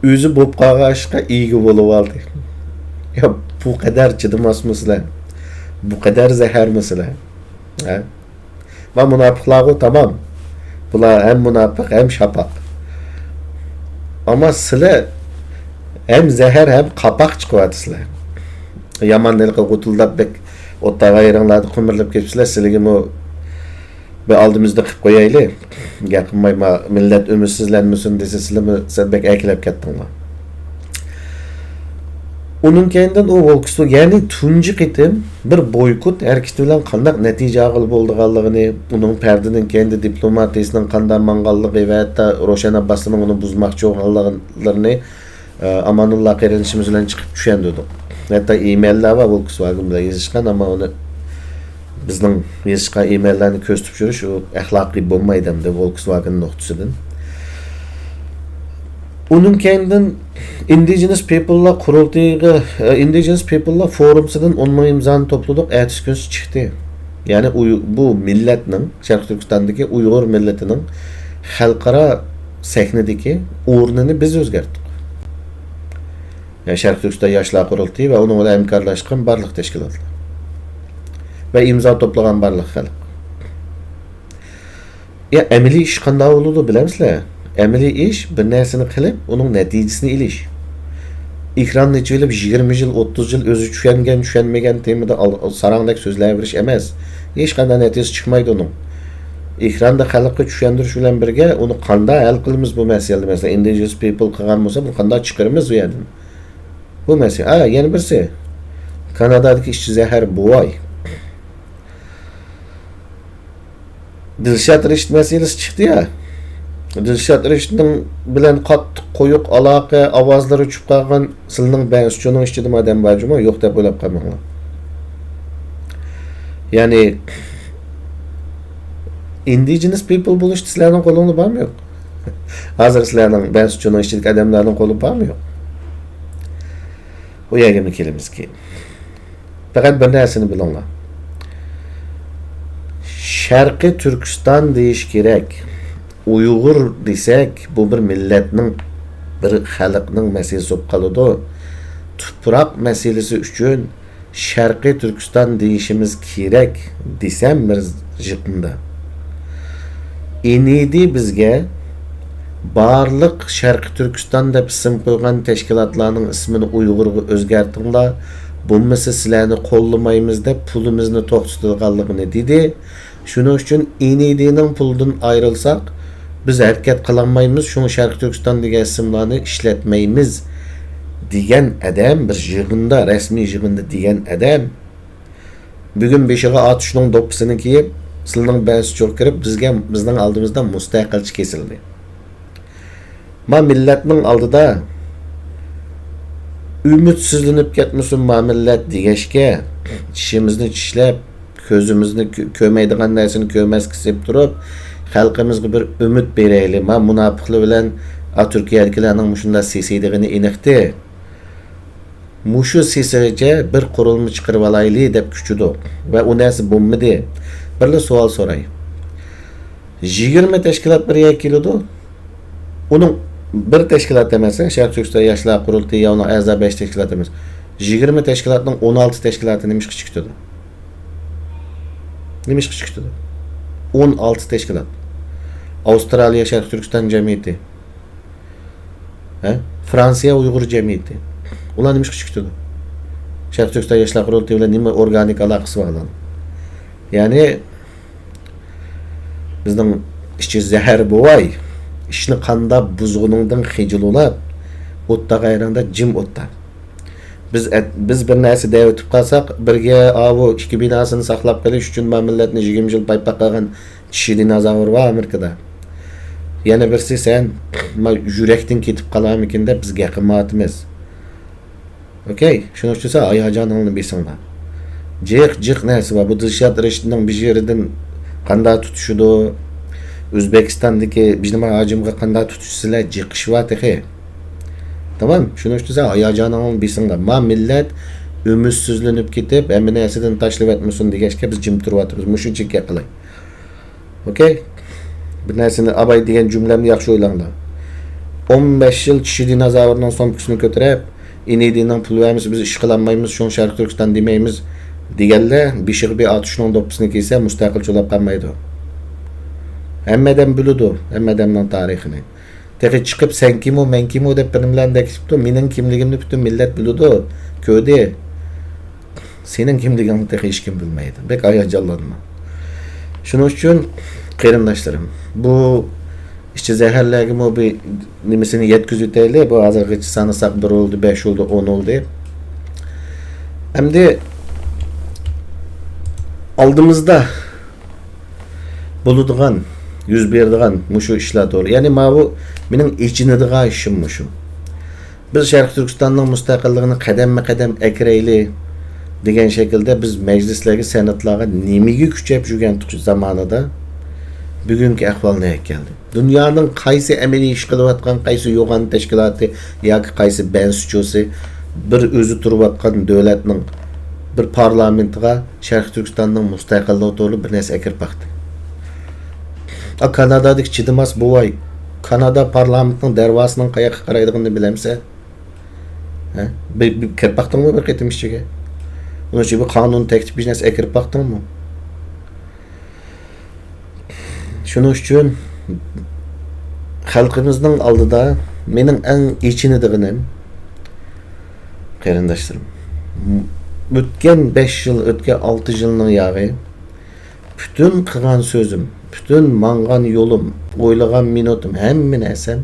ئۆزى بولۇپ قالغان ئىشقا ئىگە بولۇۋالدى. يا، بۇ قەدەر چىدىماسمۇ سىلەر؟ بۇ قەدەر زەھەرمۇ سىلەر؟ ھە؟ ما مۇناپىقلارغۇ تامام. بۇلار ھەم مۇناپىق، ھەم شاپاق. ئەمما سىلەر ھەم زەھەر، ھەم قاپاق چىقىۋاتىسىلەر. يامان ھېلىقى غۇتۇلداپ بەك ئوتتاغا يېرىڭلاردا قىمىرلاپ كېتىپسىلەر. سىلىگىمۇ بىر ئالدىمىزدا قىلىپ قويايلى. گەپ قىلماي، ما مىللەت ئۈمىدسىزلەنمىسۇن دېسە، سىلىمۇ سەل بەك ئەركىلەپ كەتتىڭلار. ئۇنىڭ كەينىدىن ئۇ ۋولكسۋاگېن، يەنى تۇنجى قېتىم بىر بويكوت ھەرىكىتى بىلەن قانداق نەتىجە ئالغىلى بولىدىغانلىقىنى، ئۇنىڭ پەردىنىڭ كەينىدە دىپلوماتىيىسىنىڭ قانداق ماڭغانلىقى ۋە ھەتتا روشەن ئابباسنىڭ ئۇنى بۇزماقچى بولغانلىقلىرىنى، ئە، ئامانۇللا قېرىندىشىمىز بىلەن چىقىپ چۈشەندۈردۇق. ھەتتا ئىمېيللار بار ۋولكسۋاگېن بىلەن يېزىشقان، ئەمما ئۇنى بىزنىڭ يېزىشقان ئىمېيللارنى كۆزىتىپ يۈرۈش، ئۇ ئەخلاقىي بولمايدۇ ئەمدى ۋولكسۋاگېن نۇقتىسىدىن. ئۇنىڭ كەينىدىن ئىندىجېنس پىپللار قۇرۇلتىيىغا، ئە، ئىندىجېنس پىپللار فورۇمسىدىن ئون مىڭ ئىمزانى توپلىدۇق، ئەتىسى كۈنسى چىقتى. يەنى ئۇي-، بۇ مىللەتنىڭ، شەرقىي تۈركىستاندىكى ئۇيغۇر مىللىتىنىڭ خەلقئارا سەھنىدىكى ئورنىنى بىز ئۆزگەرتتۇق. يەنى شەرقىي تۈركىستان ياشلار قۇرۇلتىيى ۋە ئۇنىڭ بىلەن ھەمكارلاشقان بارلىق تەشكىلاتلار ۋە ئىمزا توپلىغان بارلىق خەلق. يا، ئەمەلىي ئىش قانداق بولىدۇ، بىلەمسىلەر؟ ئەمەلىي ئىش بىر نەرسىنى قىلىپ، ئۇنىڭ نەتىجىسىنى ئېلىش. ئېكراننى ئېچىۋېلىپ، يىگىرمە يىل، ئوتتۇز يىل ئۆزى چۈشەنگەن، چۈشەنمىگەن تېمىدا ئال-، ساراڭدەك سۆزلەۋېرىش ئەمەس. ھېچقانداق نەتىجىسى چىقمايدۇ ئۇنىڭ. ئېكراندا خەلققە چۈشەندۈرۈش بىلەن بىرگە، ئۇنى قانداق ھەل قىلىمىز بۇ مەسىلىنى؟ مەسىلەن، ئىندىجېنس پىپل قىلغان بولسا، بۇنى قانداق چىقىرىمىز ئۇ يەردىن؟ بۇ مەسىلە. ھە، يەنە بىرسى. كانادادىكى ئىشچى زەھەر بوۋاي. دىلشات رىشىت مەسىلىسى چىقتى يا. دىلشات رىشىتنىڭ بىلەن قاتتىق قويۇق ئالاقە، ئاۋازلىرى چۈشۈپ قالغان، سىلىنىڭ بەنسىچۇنىڭ ئىچىدىمۇ ئادەم بار جۇمۇ، يوق دەپ ئويلاپ قالماڭلار. يەنى، ئىندىجېنس پىپل بولۇشتا سىلەرنىڭ قولۇڭدا بارمۇ يوق؟ ھازىر سىلەرنىڭ بەنسىچۇنىڭ ئىچىدىكى ئادەملەرنىڭ قولى بارمۇ يوق؟ ئۇ يەرگىمۇ كېلىمىز كېيىن. پەقەت بىر نەرسىنى بىلىڭلار. شەرقىي تۈركىستان دېيىش كېرەك. ئۇيغۇر دېسەك، بۇ بىر مىللەتنىڭ، بىر خەلقنىڭ مەسىلىسى بولۇپ قالىدۇ. تۇپراق مەسىلىسى ئۈچۈن شەرقىي تۈركىستان دېيىشىمىز كېرەك دېسەم بىر يېقىندا. ئىنىدى بىزگە بارلىق شەرقىي تۈركىستان دەپ ئىسىم قويغان تەشكىلاتلارنىڭ ئىسمىنى ئۇيغۇرغا ئۆزگەرتىڭلار، بولمىسا سىلەرنى قوللىمايمىز دەپ پۇلىمىزنى توختىتىدىغانلىقىنى دېدى. شۇنىڭ ئۈچۈن ئىنىدىنىڭ پۇلىدىن ئايرىلساق، بىز ھەرىكەت قىلالمايمىز، شۇڭا شەرقىي تۈركىستان دېگەن ئىسىملارنى ئىشلەتمەيمىز دېگەن ئادەم، بىر يىغىندا، رەسمىي يىغىندا دېگەن ئادەم، بۈگۈن بېشىغا ئاتۇشنىڭ دوپپىسىنى كىيىپ، سىلىنىڭ بەنسىچۇغا كىرىپ، بىزگە، بىزنىڭ ئالدىمىزدا مۇستەقىلچە كېسىلدى. ما مىللەتنىڭ ئالدىدا ئۈمىدسىزلىنىپ كەتمىسۇن ما مىللەت دېگەچكە، چىشىمىزنى چىشلەپ، كۆزىمىزنى كۆ-، كۆرمەيدىغان نەرسىنى كۆرمەس كېسىپ تۇرۇپ، خەلقىمىزغا بىر ئۈمىد بېرەيلى. ما مۇناپىقلار بىلەن ئا تۈركىيەدىكىلەرنىڭ مۇشۇنداق سېسىيدىغىنى ئېنىقتى. مۇشۇ سېسىغىچە بىر قۇرۇلما چىقىرىۋالايلى دەپ كۈچىدۇق ۋە ئۇ نەرسە بولمىدى. بىرلا سوئال سوراي. يىگىرمە تەشكىلات بىر يەرگە كېلىدۇ. ئۇنىڭ بىر تەشكىلات ئەمەس، شەرقىي تۈركىستان ياشلار قۇرۇلتىيى يا ئۇنىڭ ئەزا بەش تەشكىلات ئەمەس. يىگىرمە تەشكىلاتنىڭ ئون ئالتە تەشكىلاتى نېمىشقا چىقىپ كېتىدۇ؟ نېمىشقا چىقىپ كېتىدۇ؟ ئون ئالتە تەشكىلات. ئاۋسترالىيە شەرقىي تۈركىستان جەمئىيىتى. ھە؟ فرانسىيە ئۇيغۇر جەمئىيىتى. ئۇلار نېمىشقا چىقىپ كېتىدۇ؟ شەرقىي تۈركىستان ياشلار قۇرۇلتىيى بىلەن نېمە ئورگانىك ئالاقىسى بار ئۇلارنىڭ؟ يەنى، بىزنىڭ ئىچى زەھەر بوۋاي، ئىشنى قانداق بۇزغىنىڭدىن خىجىل ئۇلاپ، ئوتتا غەيرىڭدە جىم ئوتتا. بىز ئەت-، بىز بىر نەرسە دەۋېتىپ قالساق، بىرگە ئاۋۇ ئىككى بىناسىنى ساقلاپ قېلىش ئۈچۈن ما مىللەتنى يىگىرمە يىل بايپاق قىلغان چىشى دىنوزاۋر بار ئامېرىكىدا. يەنە بىرسى سەن ما يۈرەكتىن كېتىپ قالارمىكىن دەپ بىز گەپ قىلمايۋاتىمىز. ئوكەي، شۇنىڭ ئۈچۈن سەن ھاياجانىڭنى بېسىڭلار. جىق، جىق نەرسە بار. بۇ دىلشات رەشىتنىڭ بىر يېرىدىن قانداق تۇتۇشىدۇ، ئۆزبېكىستاندىكى بىجنىما ھاجىمغا قانداق تۇتۇشى سىلەر جىقىشىۋا تېخى. تامام، شۇنىڭ ئۈچۈن سەن ھاياجانىڭنى بېسىڭلار. ما مىللەت ئۈمىدسىزلىنىپ كېتىپ، ھەممە نەرسىدىن تاشلىۋەتمىسۇن دېگەچكە بىز جىم تۇرۇۋاتىمىز. مۇشۇنچىلىك گەپ قىلاي. ئوكەي؟ بىر نەرسىنى ئاباي دېگەن جۈملەمنى ياخشى ئويلاڭلار. ئون بەش يىل چىشى دىنوزاۋرنىڭ سومكىسىنى كۆتۈرۈپ، ئىنىدىنىڭ پۇل بەرمىسە بىز ئىش قىلالمايمىز، شۇڭا شەرقىي تۈركىستان دېمەيمىز دېگەنلەر بېشىغا بىر ئاتۇشنىڭ دوپپىسىنى كىيسە مۇستەقىل چولاپ قالمايدۇ. ھەممە ئادەم بىلىدۇ، ھەممە ئادەمنىڭ تارىخىنى. تېخى چىقىپ سەن كىمۇ، مەن كىمۇ دەپ بىرنېمىلەرنى دەكىتىپتۇ. مېنىڭ كىملىكىمنى پۈتۈن مىللەت بىلىدۇ، كۆردى. سېنىڭ كىملىكىڭنى تېخى ھېچكىم بىلمەيدۇ. بەك ھاياجانلانما. شۇنىڭ ئۈچۈن قېرىنداشلىرىم، بۇ ئىچى زەھەرلەرگىمۇ بىر نېمىسىنى يەتكۈزۈۋېتەيلى. بۇ ھازىرغىچە سانىساق بىر بولدى، بەش بولدى، ئون بولدى. ئەمدى ئالدىمىزدا بولىدىغان، يۈز بېرىدىغان مۇشۇ ئىشلار توغرا. يەنى ماۋۇ مېنىڭ ئېچىنىدىغان ئىشىم مۇشۇ. بىز شەرقىي تۈركىستاننىڭ مۇستەقىللىقىنى قەدەممۇ قەدەم ئەكىرەيلى دېگەن شەكىلدە بىز مەجلىسلەرگە، سېناتلارغا نېمىگە كۈچەپ يۈرگەنتۇق زامانىدا، بۈگۈنكى ئەھۋال نەگە كەلدى؟ دۇنيانىڭ قايسى ئەمەلىي ئىش قىلىۋاتقان، قايسى يوغان تەشكىلاتى ياكى قايسى بەنسىچوسى بىر ئۆزى تۇرۇۋاتقان دۆلەتنىڭ بىر پارلامېنتىغا شەرقىي تۈركىستاننىڭ مۇستەقىللىقى توغرىلىق بىر نەرسە ئەكىرىپ باقتى؟ ئا، كانادادىكى چىدىماس بوۋاي، كانادا پارلامېنتىنىڭ دەرۋازىسىنىڭ قاياققا قارايدىغىنىنى بىلەمسەن؟ ھە؟ بىر، بىر كىرىپ باقتىڭمۇ بىر قېتىم ئىچىگە؟ ئۇنىڭ ئۈچۈن بىر قانۇن تەكلىپ، بىر نەرسە ئەكىرىپ باقتىڭمۇ؟ شۇنىڭ ئۈچۈن خەلقىمىزنىڭ ئالدىدا مېنىڭ ئەڭ ئېچىنىدىغىنىم، قېرىنداشلىرىم، ئۆتكەن بەش يىل، ئۆتكەن ئالتە يىلنىڭ ياغى، پۈتۈن قىلغان سۆزۈم، پۈتۈن ماڭغان يولۇم، ئويلىغان مىنۇتۇم، ھەممە نەرسەم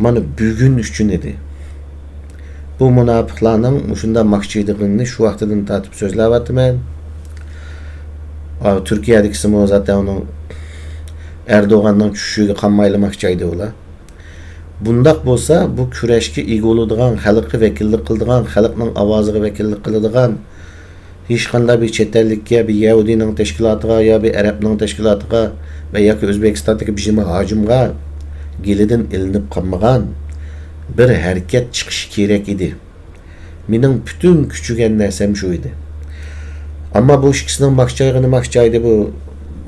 مانا بۈگۈن ئۈچۈن ئىدى. بۇ مۇناپىقلارنىڭ مۇشۇنداق ماكچىيدىغىنىنى شۇ ۋاقتىدىن تارتىپ سۆزلەۋاتىمەن. ئا، تۈركىيەدىكىسىمۇ زاتەن ئۇنىڭ ئەردوغاننىڭ چۈشۈشىگە قالمايلا ماكچايدى ئۇلار. بۇنداق بولسا، بۇ كۈرەشكە ئىگە بولىدىغان، خەلققە ۋەكىللىك قىلىدىغان، خەلقنىڭ ئاۋازىغا ۋەكىللىك قىلىدىغان، ھېچقانداق بىر چەت ئەللىككە، بىر يەھۇدىينىڭ تەشكىلاتىغا يا بىر ئەرەبنىڭ تەشكىلاتىغا ۋە ياكى ئۆزبېكىستاندىكى بىر جىمى ھاجىمغا گېلىدىن ئېلىنىپ قالمىغان بىر ھەرىكەت چىقىشى كېرەك ئىدى. مېنىڭ پۈتۈن كۈچىگەن نەرسەم شۇ ئىدى. ئەمما بۇ ئىككىسىنىڭ ماكچايغىنى ماكچايدى، بۇ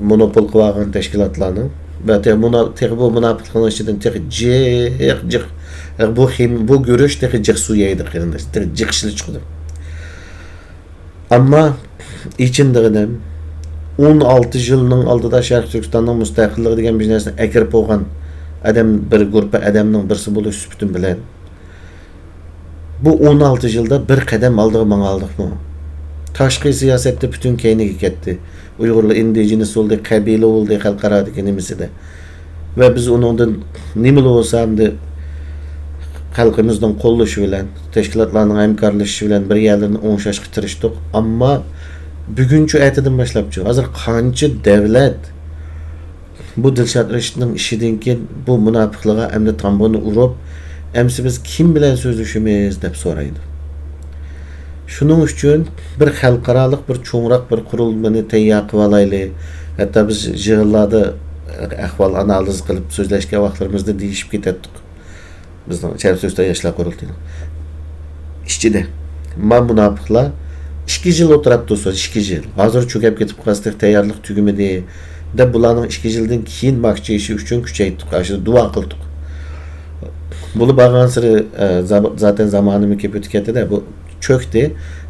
مونوپول قىلىۋالغان تەشكىلاتلارنىڭ. ۋە تېخى مۇنا-، تېخى بۇ مۇناپىقلىقنىڭ ئىچىدىن تېخى جىق، جىق، بۇ خىم-، بۇ گۈرۈچ تېخى جىق سۇ يەيدۇ، قېرىنداش. تېخى جىق ئىشلىرى چىقىدۇ. ئەمما ئېچىندىغىنىم، ئون ئالتە يىلنىڭ ئالدىدا شەرقىي تۈركىستاننىڭ مۇستەقىللىقى دېگەن بىر نەرسىنى ئەكىرىپ بولغان ئادەم، بىر گۇرۇپپا ئادەمنىڭ بىرسى بولۇش سۈپىتىم بىلەن، بۇ ئون ئالتە يىلدا بىر قەدەم ئالدىغا ماڭالدۇقمۇ؟ تاشقى سىياسەتتە پۈتۈن كەينىگە كەتتى. ئۇيغۇرلار ئىندىجېنىس بولدى، قەبىلە بولدى خەلقئارادىكى نېمىسىدە. ۋە بىز ئۇنىڭدىن نېمىلا بولسا ئەمدى خەلقىمىزنىڭ قوللىشى بىلەن، تەشكىلاتلارنىڭ ھەمكارلىشىشى بىلەن بىر يەرلىرىنى ئوڭشاشقا تىرىشتۇق. ئەمما بۈگۈنچۇ، ئەتىدىن باشلاپچۇ، ھازىر قانچە دەۋلەت بۇ دىلشات رەشىتنىڭ ئىشىدىن كېيىن بۇ مۇناپىقلىققا ئەمدى تامبۇرنى ئۇرۇپ، ئەمسە بىز كىم بىلەن سۆزلىشىمىز دەپ سورايدۇ. شۇنىڭ ئۈچۈن بىر خەلقئارالىق، بىر چوڭراق بىر قۇرۇلمىنى تەييار قىلىۋالايلى. ھەتتا بىز يىغىنلاردا ئەھۋال ئانالىز قىلىپ سۆزلەشكەن ۋاقىتلىرىمىزدا دېيىشىپ كېتەتتۇق. بىزنىڭ شەرقىي تۈركىستان ياشلار قۇرۇلتىيىنىڭ ئىچىدە. ما مۇناپىقلار ئىككى يىل ئولتۇراپتۇ، سۆز ئىككى يىل. ھازىر چۆكۈپ كېتىپ قالسا، تەييارلىق تۈگىمىدى دەپ، بۇلارنىڭ ئىككى يىلدىن كېيىن ماكچىيىشى ئۈچۈن كۈچەيتتۇق، ئاشۇ دۇئا قىلدۇق. بولۇپ بارغانسېرى، ئە، زا-، زاتەن زامانىمۇ كېلىپ ئۆتۈپ كەتتى-دە، بۇ چۆكتى،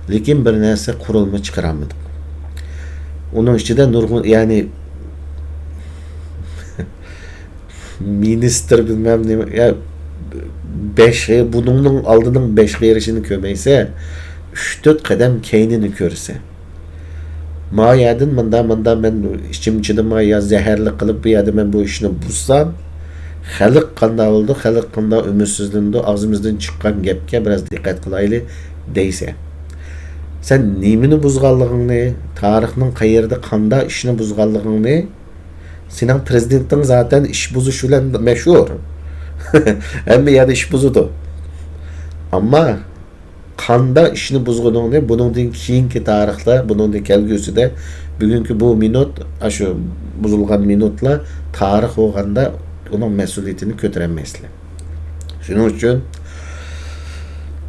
لېكىن بىر نەرسە قۇرۇلما چىقىرالمىدۇق. ئۇنىڭ ئىچىدە نۇرغۇن، يەنى، مىنىستىر بىلمەم نېمە، يا، بەش، بۇنىڭنىڭ ئالدىنىڭ بەش قېرىشىنى كۆرمەيسە، ئۈچ تۆت قەدەم كەينىنى كۆرىسە. ما يەردىن مۇندا، مۇندا مەن ئىچىم چىدىماي يا زەھەرلىك قىلىپ بۇ يەردە مەن بۇ ئىشنى بۇزسام، خەلق قانداق بولىدۇ، خەلق قانداق ئۈمىدسىزلىنىدۇ، ئاغزىمىزدىن چىققان گەپكە بىراز دىققەت قىلايلى دەيسەن. سەن نېمىنى بۇزغانلىقىڭنى، تارىخنىڭ قەيەردە قانداق ئىشنى بۇزغانلىقىڭنى، سېنىڭ پىرېزىدېنتىڭ زاتەن ئىش بۇزۇش بىلەن مەشھۇر. ھەممە يەردە ئىش بۇزىدۇ. ئەمما قانداق ئىشنى بۇزغىنىڭنى بۇنىڭدىن كېيىنكى تارىختا، بۇنىڭدىن كەلگۈسىدە، بۈگۈنكى بۇ مىنۇت، ئاشۇ بۇزۇلغان مىنۇتلا تارىخ بولغاندا ئۇنىڭ مەسئۇلىيىتىنى كۆتۈرەلمەيسىلەر. شۇنىڭ ئۈچۈن،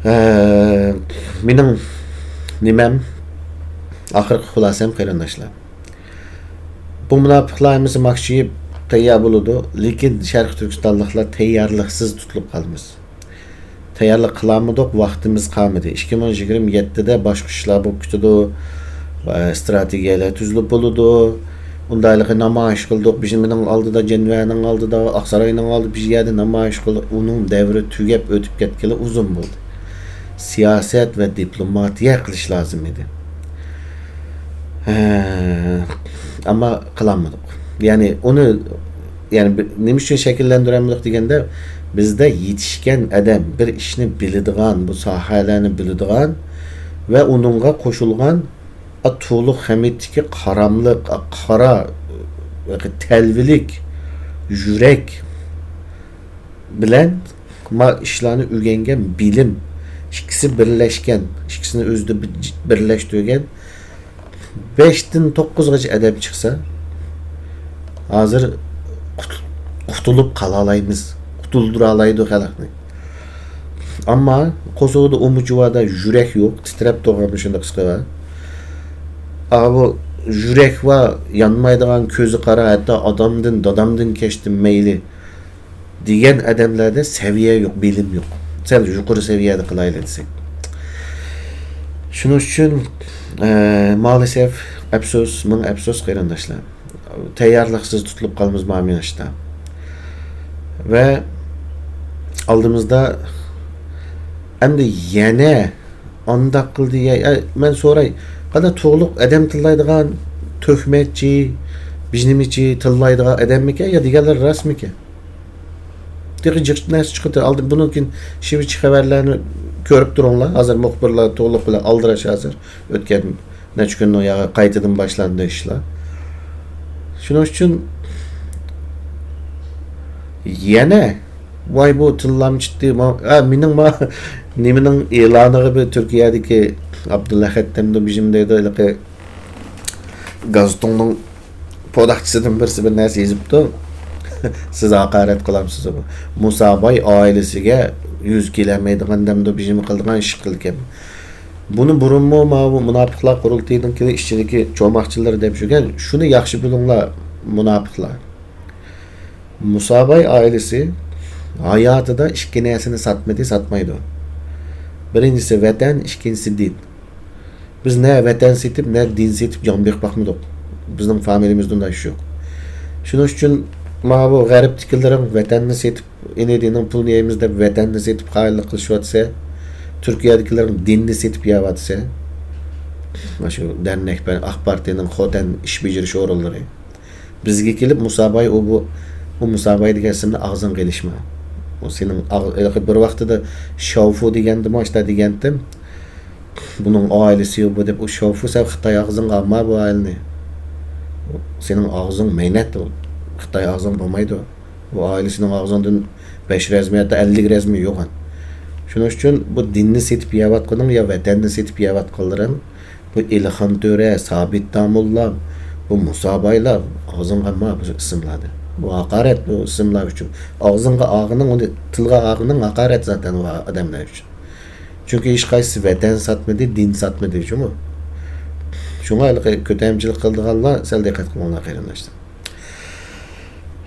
ئە، مېنىڭ نېمەم، ئاخىرقى خۇلاسەم، قېرىنداشلار، بۇ مۇناپىقلار ھەممىسى ماكچىيىپ، تەييار بولىدۇ، لېكىن شەرقىي تۈركىستانلىقلار تەييارلىقسىز تۇتۇلۇپ قالىمىز. تەييارلىق قىلالمىدۇق، ۋاقتىمىز قالمىدى. ئىككى مىڭ يىگىرمە يەتتىدە باشقا ئىشلار بولۇپ كېتىدۇ، ئىستراتېگىيەلەر تۈزۈلۈپ بولىدۇ. ئۇنداقلىقى نامايىش قىلدۇق، بىزنىڭ ئالدىدا، جەنۋەنىڭ ئالدىدا، ئاقساراينىڭ ئالدىدا بىر يەردە نامايىش قىلدۇق. ئۇنىڭ دەۋرى تۈگەپ ئۆتۈپ كەتكىلى ئۇزۇن بولدى. سىياسەت ۋە دىپلوماتىيە قىلىش لازىم ئىدى. ھە، ئەمما قىلالمىدۇق. يەنى ئۇنى، يەنى بى-، نېمە ئۈچۈن شەكىللەندۈرەلمىدۇق دېگەندە، بىزدە يېتىشكەن ئادەم، بىر ئىشنى بىلىدىغان، بۇ ساھەلەرنى بىلىدىغان ۋە ئۇنىڭغا قوشۇلغان، ئا، تولۇق خەمىتتىكى قاراملىق، ئا، قارا، تەلۋىلىك يۈرەك بىلەن ما ئىشلارنى ئۆگەنگەن بىلىم، ئىككىسى بىرلەشكەن، ئىككىسىنى ئۆزىدە بىر-، بىرلەشتۈرگەن بەشتىن توققۇزغىچە ئادەم چىقسا، ھازىر قۇت-، قۇتۇلۇپ قالالايمىز، قۇتۇلدۇرالايدۇ خەلقنى. ئەمما قورسىقىدا ئۇمۇچى باردا يۈرەك يوق، تىترەپ تۇرغان مۇشۇنداق قىسقا بار. ئا، بۇ يۈرەك بار، يانمايدىغان، كۆزى قارا، ھەتتا ئاتامدىن، دادامدىن كەچتىم مەيلى دېگەن ئادەملەردە سەۋىيە يوق، بىلىم يوق. سەل يۇقىرى سەۋىيەدە قىلايلى دېسەك. شۇنىڭ ئۈچۈن، ئە، مائالىسەف، ئەپسۇس، مىڭ ئەپسۇس، قېرىنداشلار. تەييارلىقسىز تۇتۇلۇپ قالىمىز مانا مېڭىشتا. ۋە ئالدىمىزدا ئەمدى يەنە ئانداق قىلدى، يا، يا، مەن سوراي، قانداق تۇغلۇق ئادەم تىللايدىغان تۆھمەتچى، بىژنىمىچى تىللايدىغان ئادەممىكەن يا دېگەنلەر راستمىكەن؟ تېخى جىق نەرسە چىقىدۇ. ئالدى بۇنىڭ كېيىن شىۋىچى خەۋەرلەرنى كۆرۈپ تۇرۇڭلار. ھازىر مۇخبىرلار تۇغلۇق بىلەن ئالدىراش ھازىر. ئۆتكەن نەچچە كۈندىن ياغا قايتىدىن باشلاندى ئىشلار. شۇنىڭ ئۈچۈن يەنە، ۋاي، بۇ تىللام چىقتى. ما-، ئا، مېنىڭ ما-، نېمىنىڭ ئېلانىغا بىر تۈركىيەدىكى ئابدۇللا خەتتەمدۇ بىژىم دەيدۇ، ھېلىقى گازېتىڭنىڭ پوداكچىسىدىن بىرسى بىر نەرسە يېزىپتۇ. سىز ھاقارەت قىلامسىز؟ مۇساباي ئائىلىسىگە يۈز كېلەلمەيدىغان دەمدۇ بىژىم قىلىدىغان ئىش قىلىكەن. بۇنى بۇرۇنمۇ ماۋۇ مۇناپىقلار قۇرۇلتىيىنىڭكى ئىچىدىكى چوماقچىلىرى دەپ يۈرگەن، شۇنى ياخشى بىلىڭلار، مۇناپىقلار. مۇساباي ئائىلىسى ھاياتىدا ئىككى نەرسىنى ساتمىدى، ساتمايدۇ. بىرىنچىسى ۋەتەن، ئىككىنچىسى دىن. بىز نە ۋەتەن سېتىپ، نە دىن سېتىپ جان بېقىپ باقمىدۇق. بىزنىڭ فامىلىمىزدە ئۇنداق ئىش يوق. شۇنىڭ ئۈچۈن ماۋۇ غەربتىكىلىرىڭ ۋەتەننى سېتىپ، ئىنى دىنىڭ پۇلىنى يەيمىز دەپ ۋەتەننى سېتىپ خائىنلىق قىلىشىۋاتسا، تۈركىيەدىكىلەرنىڭ دىننى سېتىپ يەۋاتسا، مانا شۇ دەرنەك بىلەن ئاق پارتىيىنىڭ خوتەن ئىش بېجىرىش ئورۇنلىرى بىزگە كېلىپ، مۇساباي ئۇ بۇ، ئۇ مۇساباي دېگەن ئىسىمنى ئاغزىڭغا ئېلىشما. ئۇ سېنىڭ ئاغ-، ھېلىقى بىر ۋاقتىدا شاۋفۇ دېگەندىمۇ، ئاشتا دېگەنتىم. بۇنىڭ ئائىلىسى بۇ دەپ، ئۇ شاۋفۇ سەن خىتاي ئاغزىڭغا ئالما بۇ ئائىلىنى. سېنىڭ ئاغزىڭ مەينەت، ئۇ خىتاي ئاغزىڭ بولمايدۇ. بۇ ئائىلىسىنىڭ ئاغزىڭدىن بەش رەزمى، ھەتتا ئەللىك رەزمى يوغان. شۇنىڭ ئۈچۈن بۇ دىننى سېتىپ يەۋاتقىنىڭ يا ۋەتەننى سېتىپ يەۋاتقانلىرىڭ، بۇ ئېلىخان تۆرە، سابىت داموللا، بۇ مۇسابايلار، ئاغزىڭغا ئالما بۇ ئىسىملارنى. بۇ ھاقارەت بۇ ئىسىملار ئۈچۈن. ئاغزىڭغا ئالغىنىڭ، ئۇنى تىلغا ئالغىنىڭ ھاقارەت زاتەن ئۇ ئادەملەر ئۈچۈن. چۈنكى ھېچقايسىسى ۋەتەن ساتمىدى، دىن ساتمىدى جۇمۇ. شۇڭا ھېلىقى كۆتەمچىلىك قىلىدىغانلار سەل دىققەت قىلىڭلار قېرىنداشلار.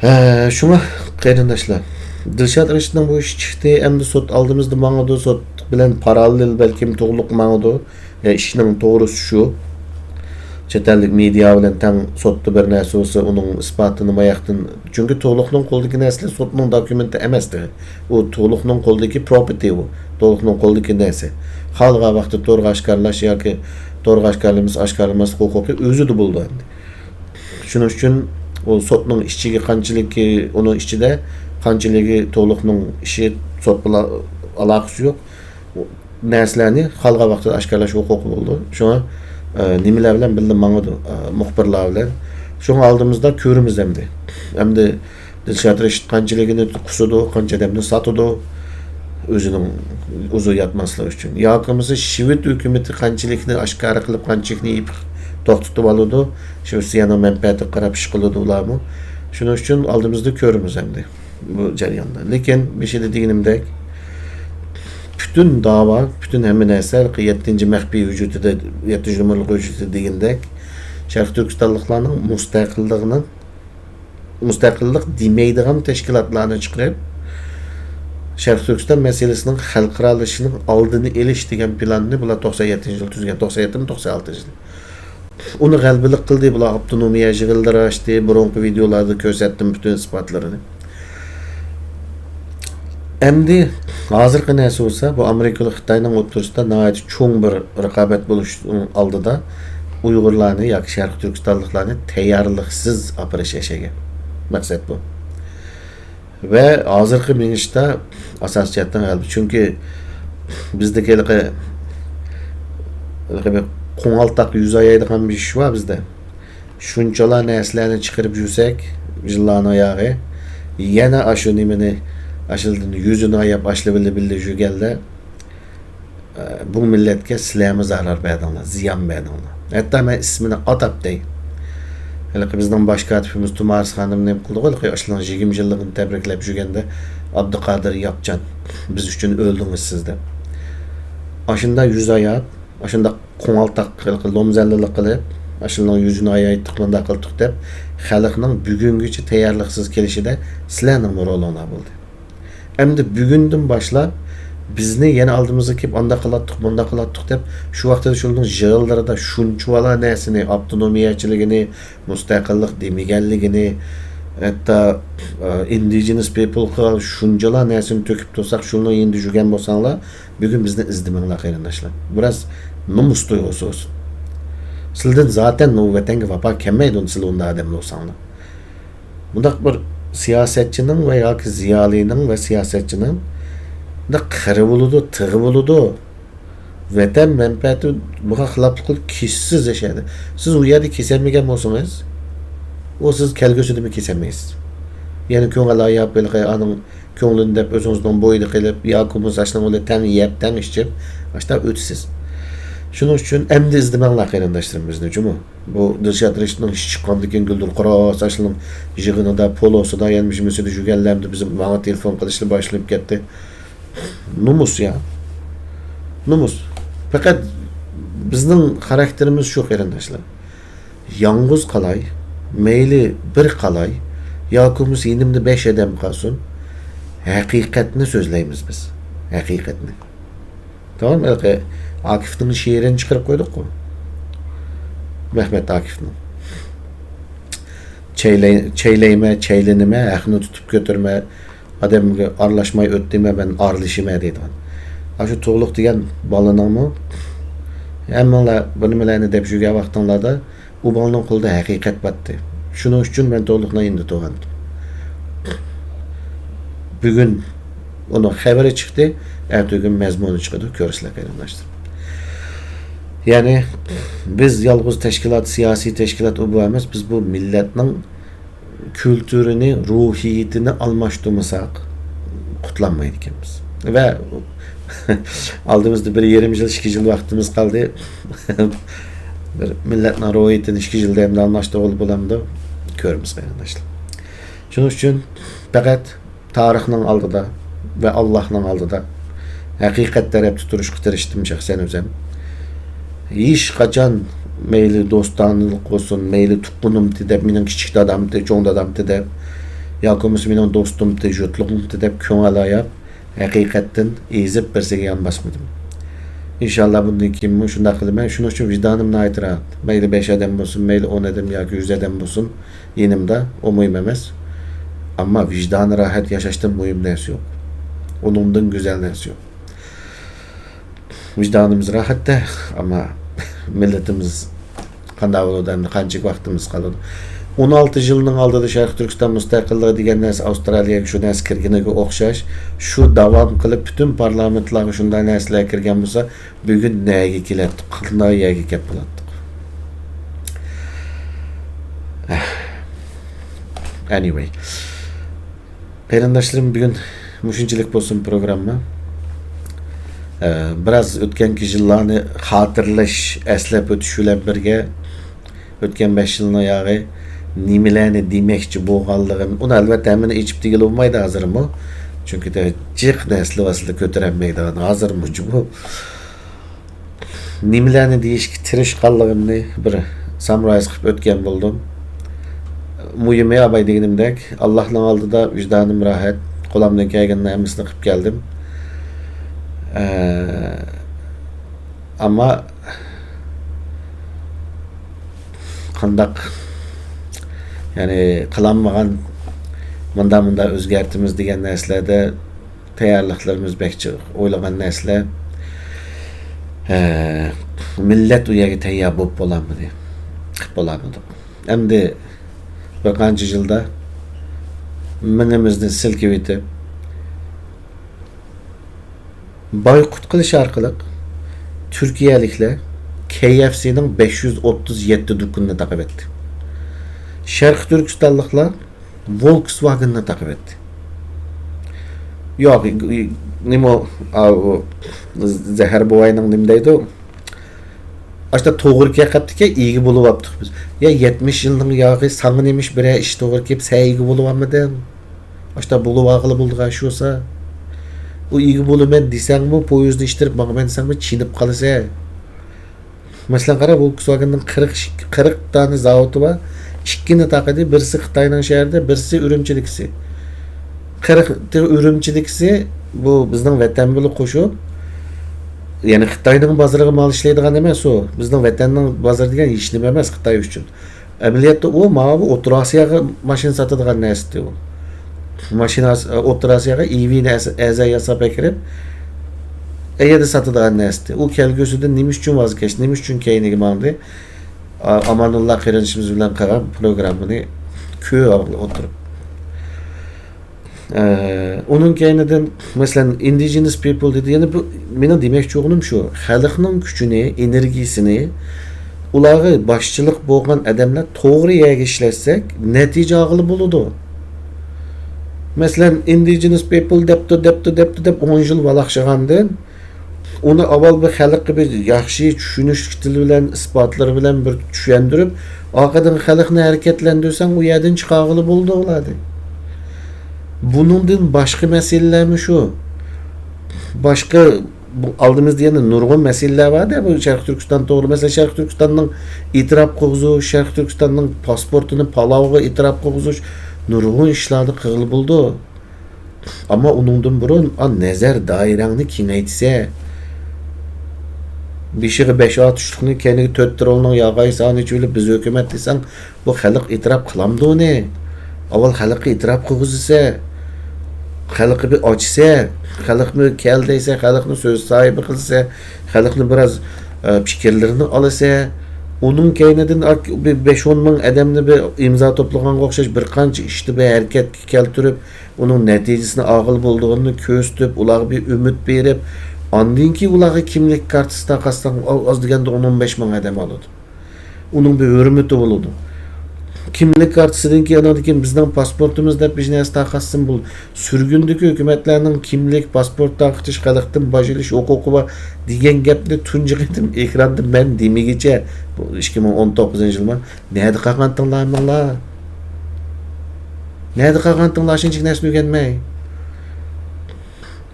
ھە، شۇڭا قېرىنداشلار، دىلشات رەشىتنىڭ بۇ ئىشى چىقتى، ئەمدى سوت ئالدىمىزدا ماڭىدۇ، سوت بىلەن پاراللېل بەلكىم تۇغلۇق ماڭىدۇ. ھە، ئىشنىڭ توغرىسى شۇ. چەت ئەللىك مېدىيا بىلەن تەڭ سوتتا بىر نەرسە بولسا، ئۇنىڭ ئىسپاتىنى ماياقتىن، چۈنكى تۇغلۇقنىڭ قولىدىكى نەرسىلەر سوتنىڭ دوكۇمېنتى ئەمەستى. ئۇ تۇغلۇقنىڭ قولىدىكى پروپېرتى ئۇ. تۇغلۇقنىڭ قولىدىكى نەرسە. خالىغان ۋاقىتتا تورغا ئاشكارىلاش ياكى تورغا ئاشكارىلىمىسا ئاشكارىلىماسلىق ھوقۇقى ئۆزىدە بولىدۇ ئەمدى. شۇنىڭ ئۈچۈن ئۇ سوتنىڭ ئىچىگە قانچىلىكى، ئۇنىڭ ئىچىدە قانچىلىكى تۇغلۇقنىڭ ئىشى سوت بىلەن ئالاقىسى يوق. نەرسىلەرنى خالىغان ۋاقتىدا ئاشكارىلاش ھوقۇقى بولىدۇ. شۇڭا، ئە، نېمىلەر بىلەن بىللە ماڭىدۇ، ئە، مۇخبىرلار بىلەن. شۇڭا ئالدىمىزدا كۆرىمىز ئەمدى. ئەمدى دىلشات رەشىت قانچىلىكىنى قۇسىدۇ، قانچە ئادەمنى ساتىدۇ، ئۆزىنىڭ ئۇزۇن ياتماسلىقى ئۈچۈن. ياكى بولمىسا شىۋېد ھۆكۈمىتى قانچىلىكنى ئاشكارا قىلىپ، قانچىلىكنى يېپىپ توختىتىپ ئالىدۇ. شىۋېتسىيەنىڭ مەنپەئەتىگە قاراپ ئىش قىلىدۇ ئۇلارمۇ. شۇنىڭ ئۈچۈن ئالدىمىزدا كۆرىمىز ئەمدى بۇ جەرياندا. لېكىن بېشىدا دېگىنىمدەك، پۈتۈن داۋا، پۈتۈن ھەممە نەرسە يەتتىنچى مەخپىي ھۆججىتىدە، يەتتىنچى نومۇرلۇق ھۆججىتىدە دېگىنىدەك، شەرقىي تۈركىستانلىقلارنىڭ مۇستەقىللىقىنىڭ مۇستەقىللىق دېمەيدىغان تەشكىلاتلارنى چىقىرىپ، شەرقىي تۈركىستان مەسىلىسىنىڭ خەلقئارالىشىشىنىڭ ئالدىنى ئېلىش دېگەن پىلاننى بۇلار توقسان يەتتىنچى يىل تۈزگەن، توقسان يەتتىمۇ، توقسان ئالتىنچى يىل. ئۇنى غەلىبىلىك قىلدى، بۇلار ئاپتونومىيە يىغىنلىرى ئاچتى، بۇرۇنقى ۋىدېئولاردا كۆرسەتتىم پۈتۈن ئىسپاتلىرىنى. ئەمدى ھازىرقى نەرسە بولسا، بۇ ئامېرىكا بىلەن خىتاينىڭ ئوتتۇرىسىدا ناھايىتى چوڭ بىر رىقابەت بولۇشنىڭ ئالدىدا ئۇيغۇرلارنى ياكى شەرقىي تۈركىستانلىقلارنى تەييارلىقسىز ئاپىرىش ياشايدۇ. مەقسەت بۇ. ۋە ھازىرقى مېڭىشتا ئاساسىي جەھەتتىن غەلىبە. چۈنكى بىزدىكى ھېلىقى، ھېلىقى بىر قوڭالتاق يۈز ئايايدىغان بىر ئىش بار بىزدە. شۇنچىلا نەرسىلەرنى چىقىرىپ يۈرسەك، يىللارنىڭ ئاياغى، يەنە ئاشۇ نېمىنى، ئاشۇلىدىن يۈزىنى ئاياپ، ئاشۇلار بىللە بىللە يۈرگەندە، ئە، بۇ مىللەتكە سىلەرمۇ زەرەر بەردىڭلار، زىيان بەردىڭلار. ھەتتا مەن ئىسمىنى ئاتاپ دەي. ھېلىقى بىزنىڭ باش كاتىپىمىز تۇمارىس خانىم نېمە قىلدىغۇ، ھېلىقى ئاشۇلارنىڭ يىگىرمە يىللىقىنى تەبرىكلەپ يۈرگەندە، ئابدۇقادىر ياپچان، بىز ئۈچۈن ئۆلدىڭىز سىز دەپ. ئاشۇنداق يۈز ئاياپ، ئاشۇنداق قوڭالتاق، ھېلىقى لومزەللىلىق قىلىپ، ئاشۇنىڭ يۈزىنى ئايايتتۇق، مۇنداق قىلدۇق دەپ، خەلقنىڭ بۈگۈنگىچە تەييارلىقسىز كېلىشىدە سىلەرنىڭمۇ رولۇڭلار بولدى. ئەمدى بۈگۈندىن باشلاپ بىزنى يەنە ئالدىمىزغا كېلىپ، ئانداق قىلاتتۇق، مۇنداق قىلاتتۇق دەپ، شۇ ۋاقىتتا شۇنىڭ يىغىنلىرىدا شۇنچىۋالا نەرسىنى، ئاپتونومىيەچىلىكىنى، مۇستەقىللىق دېمىگەنلىكىنى، ھەتتا، ئە، ئىندىجېنس پىپلغا شۇنچىلا نەرسىنى تۆكۈپ تۇرساق، شۇنىڭ يېنىدا يۈرگەن بولساڭلار، بۈگۈن بىزنى ئىزدىمەڭلار، قېرىنداشلار. بىراز نومۇس تۇيغۇسى بولسۇن. سىلىدىن زاتەن ئۇ ۋەتەنگە ۋاپا كەلمەيدۇ، سىلى ئۇنداق ئادەم بولساڭلار. بۇنداق بىر سىياسەتچىنىڭ ۋە ياكى زىيالىينىڭ ۋە سىياسەتچىنىڭ بۇنداق قىرى بولىدۇ، تىغى بولىدۇ. ۋەتەن مەنپەئەتى بۇغا خىلاپلىق قىلىپ كېسىسىز ياشايدۇ. سىز ئۇ يەردە كېسەلمىگەن بولسىڭىز، ئۇ سىز كەلگۈسىدىمۇ كېسەلمەيسىز. يەنە كۆڭۈل ئاياپ، ھېلىقى ئانىڭ كۆڭلىنى دەپ ئۆزىڭىزنىڭ بويىدا قېلىپ، ياكى بولمىسا ئاشۇنىڭ بىلەن تەڭ يەپ، تەڭ ئىچىپ، ئاشۇنداق ئۆتىسىز. شۇنىڭ ئۈچۈن ئەمدى ئىزدىمەڭلار قېرىنداشلىرىم بىزنى جۇمۇ. بۇ دىلشات رەشىتنىڭ ئىشى چىققاندىن كېيىن، گۈلدۈر قوراساشنىڭ يىغىنىدا، پولوسىدا، يەنە مۇشۇ مۇسىدا يۈرگەنلەر ئەمدى بىزنى، ماڭا تېلېفون قىلىشلا باشلىنىپ كەتتى. نومۇس يا. نومۇس. پەقەت بىزنىڭ خاراكتېرىمىز شۇ، قېرىنداشلار. يالغۇز قالاي، مەيلى بىر قالاي، ياكى بولمىسا يېنىمدا بەش ئادەم قالسۇن، ھەقىقەتنى سۆزلەيمىز بىز. ھەقىقەتنى. تامام، ھېلىقى ئاكىفنىڭ شېئىرىنى چىقىرىپ قويدۇققۇ. مەھمەت ئاكىفنىڭ. چەيلەي-، چەيلەيمە، چەيلىنىمە، ھەقنى تۇتۇپ كۆتۈرمە، ئادەمگە ئارىلاشماي ئۆتتىمە، مەن ئارىلىشىمە دەيدىغان. ئاشۇ تۇغلۇق دېگەن بالىنىڭمۇ ھەممىڭلار بىر نېمىلەرنى دەپ يۈرگەن ۋاقتىڭلاردا، ئۇ بالىنىڭ قولىدا ھەقىقەت بارتتى. شۇنىڭ ئۈچۈن مەن تۇغلۇقنىڭ يېنىدا تۇرغانىدىم. بۈگۈن ئۇنىڭ خەۋىرى چىقتى، ئەتىگۈن مەزمۇنى چىقىدۇ، كۆرىسىلەر قېرىنداشلار. يەنى بىز يالغۇز تەشكىلات، سىياسىي تەشكىلات ئۇ بۇ ئەمەس، بىز بۇ مىللەتنىڭ كۈلتۈرىنى، روھىيىتىنى ئالماشتۇرمىساق، قۇتۇلالمايدىكەنمىز. ۋە ئالدىمىزدا بىر يېرىم يىل، ئىككى يىل ۋاقتىمىز قالدى. بىر مىللەتنىڭ روھىيىتىنى ئىككى يىلدا ئەمدى ئالماشتۇرغىلى بولامدۇ؟ كۆرىمىز، قېرىنداشلار. شۇنىڭ ئۈچۈن پەقەت تارىخنىڭ ئالدىدا ۋە ئاللاھنىڭ ئالدىدا ھەقىقەت تەرەپتە تۇرۇشقا تىرىشتىم شەخسەن ئۆزۈم. ھېچقاچان مەيلى دوستانىلىق بولسۇن، مەيلى تۇغقىنىمتى دەپ، مېنىڭ كىچىك دادامتى، چوڭ دادامتى دەپ، ياكى بولمىسا مېنىڭ دوستۇمتى، جۇتلۇقۇمتى دەپ كۆڭۈل ئاياپ، ھەقىقەتتىن ئېزىپ بىرسىگە يان باسمىدىم. ئىنشاللا بۇندىن كېيىنمۇ شۇنداق قىلىمەن. شۇنىڭ ئۈچۈن ۋىجدانىم ناھايىتى راھەت. مەيلى بەش ئادەم بولسۇن، مەيلى ئون ئادەم ياكى يۈز ئادەم بولسۇن، يېنىمدا، ئۇ مۇھىم ئەمەس. ئەمما ۋىجدانى راھەت ياشاشتىن مۇھىم نەرسە يوق. ئۇنىڭدىن گۈزەل نەرسە يوق. ۋىجدانىمىز راھەتتە، ئەمما مىللىتىمىز قانداق بولىدۇ ئەمدى، قانچىلىك ۋاقتىمىز قالىدۇ؟ ئون ئالتە يىلنىڭ ئالدىدا شەرقىي تۈركىستان مۇستەقىللىقى دېگەن نەرسە ئاۋسترالىيەگە شۇ نەرسە كىرگىنىگە ئوخشاش، شۇ داۋام قىلىپ پۈتۈن پارلامېنتلارغا شۇنداق نەرسىلەر كىرگەن بولسا، بۈگۈن نەگە كېلەتتۇق؟ قانداق يەرگە كەپ بولاتتۇق؟ Anyway. قېرىنداشلىرىم، بۈگۈن مۇشۇنچىلىك بولسۇن پروگرامما. ئە، بىراز ئۆتكەنكى يىللارنى خاتىرىلەش، ئەسلەپ ئۆتۈش بىلەن بىرگە، ئۆتكەن بەش يىلنىڭ ياغى نېمىلەرنى دېمەكچى بولغانلىقىم، ئۇنى ئەلۋەتتە ھەممىنى ئېچىپ دېگىلى بولمايدۇ ھازىرمۇ. چۈنكى تېخى جىق نەرسىلەر ۋاسىتە كۆتۈرەلمەيدىغان ھازىرمۇ جۇمۇ. نېمىلەرنى دېيىشكە تىرىشقانلىقىمنى بىر سامرايز قىلىپ ئۆتكەن بولدۇم. مۇھىمى، ئاباي دېگىنىمدەك، ئاللاھنىڭ ئالدىدا ۋىجدانىم راھەت، قولۇمدىن كەلگەننىڭ ھەممىسىنى قىلىپ كەلدىم. ئە، ئەمما قانداق، يەنى قىلالمىغان، مۇندا مۇندا ئۆزگەرتىمىز دېگەن نەرسىلەردە تەييارلىقلىرىمىز بەك جىق، ئويلىغان نەرسىلەر، ئە، مىللەت ئۇ يەرگە تەييار بولۇپ بولالمىدى، قىلىپ بولالمىدۇق. ئەمدى بىر قانچە يىلدا مېڭىمىزنى سىلكىۋېتىپ، بايقۇت قىلىش ئارقىلىق تۈركىيەلىكلەر كەي ئەف سىنىڭ بەش يۈز ئوتتۇز يەتتە دۇكىنىنى تاقىۋەتتى. شەرقىي تۈركىستانلىقلار ۋولكسۋاگېننى تاقىۋەتتى. ياق، نېمە، ئاۋۇ زەھەر بوۋاينىڭ نېمە دەيدۇ؟ ئاشتا توغرا كەپ قاپتىكەن، ئىگە بولۇۋاپتۇق بىز. يا يەتمىش يىلنىڭ ياغى، ساڭا نېمىش بىرەر ئىش توغرا كېلىپ، سەن ئىگە بولۇۋالمىدىڭ؟ ئاشتا بولۇۋالغىلى بولىدىغان شۇسا. ئۇ ئىگە بولىمەن دېسەڭمۇ، پويىزنى ئىشتىرىپ ماڭىمەن دېسەڭمۇ، چېنىپ قالىسەن. مەسىلەن، قارا، ۋولكسۋاگېننىڭ قىرىق، قىرىق دانە زاۋۇتى بار. ئىككىنى تاقىدى، بىرسى خىتاينىڭ شەھىرىدە، بىرسى ئۈرۈمچىدىكىسى. قىرىق ئۈرۈمچىدىكىسى بۇ بىزنىڭ ۋەتەن بىلەن قوشۇپ، يەنى خىتاينىڭ بازىرىغا مال ئىشلەيدىغان ئەمەس ئۇ. بىزنىڭ ۋەتەننىڭ بازىرى دېگەن ھېچنېمە ئەمەس خىتاي ئۈچۈن. ئەمەلىيەتتە ئۇ ماۋۇ ئوتتۇرا ئاسىياغا ماشىنا ساتىدىغان نەرسىدى ئۇ. ماشىنا ئاس-، ئوتتۇرا ئاسىياغا ئىۋىنى ئەز-، ئەرزان ياساپ ئەكىرىپ، ئەيەردە ساتىدىغان نەرسىدى. ئۇ كەلگۈسىدە نېمە ئۈچۈن ۋاز كەچتى، نېمە ئۈچۈن كەينىگە ماڭدى؟ ئا-، ئامانۇللا قېرىندىشىمىز بىلەن قىلغان پروگراممىنى كۆرۈۋالغىلى ئولتۇرۇپ. ئە، ئۇنىڭ كەينىدىن، مەسىلەن، ئىندىجېنس پىپل دېدى. يەنە بۇ، مېنىڭ دېمەكچى بولغىنىم شۇ، خەلقنىڭ كۈچىنى، ئېنېرگىيىسىنى ئۇلارغا باشچىلىق بولغان ئادەملەر توغرا يەرگە ئىشلەتسەك، نەتىجە ئالغىلى بولىدۇ. مەسىلەن، ئىندىجېنس پىپل دەپتۇ، دەپتۇ، دەپتۇ، دەپ ئون يىل ۋالاقشىغاندىن، ئۇنى ئاۋۋال بىر خەلققە بىر ياخشى چۈشىنىشلىك تىل بىلەن، ئىسپاتلىرى بىلەن بىر چۈشەندۈرۈپ، ئارقىدىن خەلقنى ھەرىكەتلەندۈرسەڭ، ئۇ يەردىن چىقارغىلى بولىدۇ ئۇلارنى. بۇنىڭدىن باشقا مەسىلىلەرمۇ شۇ. باشقا، بۇ ئالدىمىزدا يەنە نۇرغۇن مەسىلىلەر بار-دە، بۇ شەرقىي تۈركىستان توغرا. مەسىلەن، شەرقىي تۈركىستاننىڭ ئېتىراپ قىلغۇزۇش، شەرقىي تۈركىستاننىڭ پاسپورتىنى پالاۋغا ئېتىراپ قىلغۇزۇش، نۇرغۇن ئىشلارنى قىلغىلى بولىدۇ. ئەمما ئۇنىڭدىن بۇرۇن، ئا، نەزەر دائىرەڭنى كېڭەيتسە، بېشىغا بەش ئاتۇشلۇقنى، كەينىگە تۆت تىرولنىڭ ياغاي سانى چۈۋۈلۈپ، بىز ھۆكۈمەت دېسەڭ، بۇ خەلق ئېتىراپ قىلامدۇ ئۇنى؟ ئاۋۋال خەلققە ئېتىراپ قىلغۇزسا، خەلققە بىر ئاچسا، خەلقمۇ كەل دەيسە، خەلقنى سۆز ساھىبى قىلسا، خەلقنى بىراز، ئە، پىكىرلىرىنى ئالسا، ئۇنىڭ كەينىدىن ئاك-، بىر بەش ئون مىڭ ئادەمنى بىر ئىمزا توپلىغانغا ئوخشاش بىر قانچە ئىشنى بىر ھەرىكەتكە كەلتۈرۈپ، ئۇنىڭ نەتىجىسىنى ئالغىلى بولىدىغىنىنى كۆرسىتىپ، ئۇلارغا بىر ئۈمىد بېرىپ، ئاندىن كېيىن ئۇلارغا كىملىك كارتىسى تارقاتساڭ، ئا-، ئاز دېگەندە ئون، ئون بەش مىڭ ئادەم ئالىدۇ. ئۇنىڭ بىر ھۆرمىتى بولىدۇ. كىملىك كارتىسىدىن كېيىن، ئاندىن كېيىن بىزنىڭ پاسپورتىمىز دەپ بىر نەرسە تارقاتسىمۇ بولىدۇ. سۈرگۈندىكى ھۆكۈمەتلەرنىڭ كىملىك، پاسپورت تارقىتىش، خەلقتىن باج ئېلىش ھوقۇقى بار دېگەن گەپنى تۇنجى قېتىم ئېكراندا مەن دېمىگىچە، بۇ ئىككى مىڭ ئون توققۇزىنچى يىلما، نەدە قالغانتىڭلار ھەممىڭلار؟ نەدە قالغانتىڭلار شۇنچىلىك نەرسىنى ئۆگەنمەي؟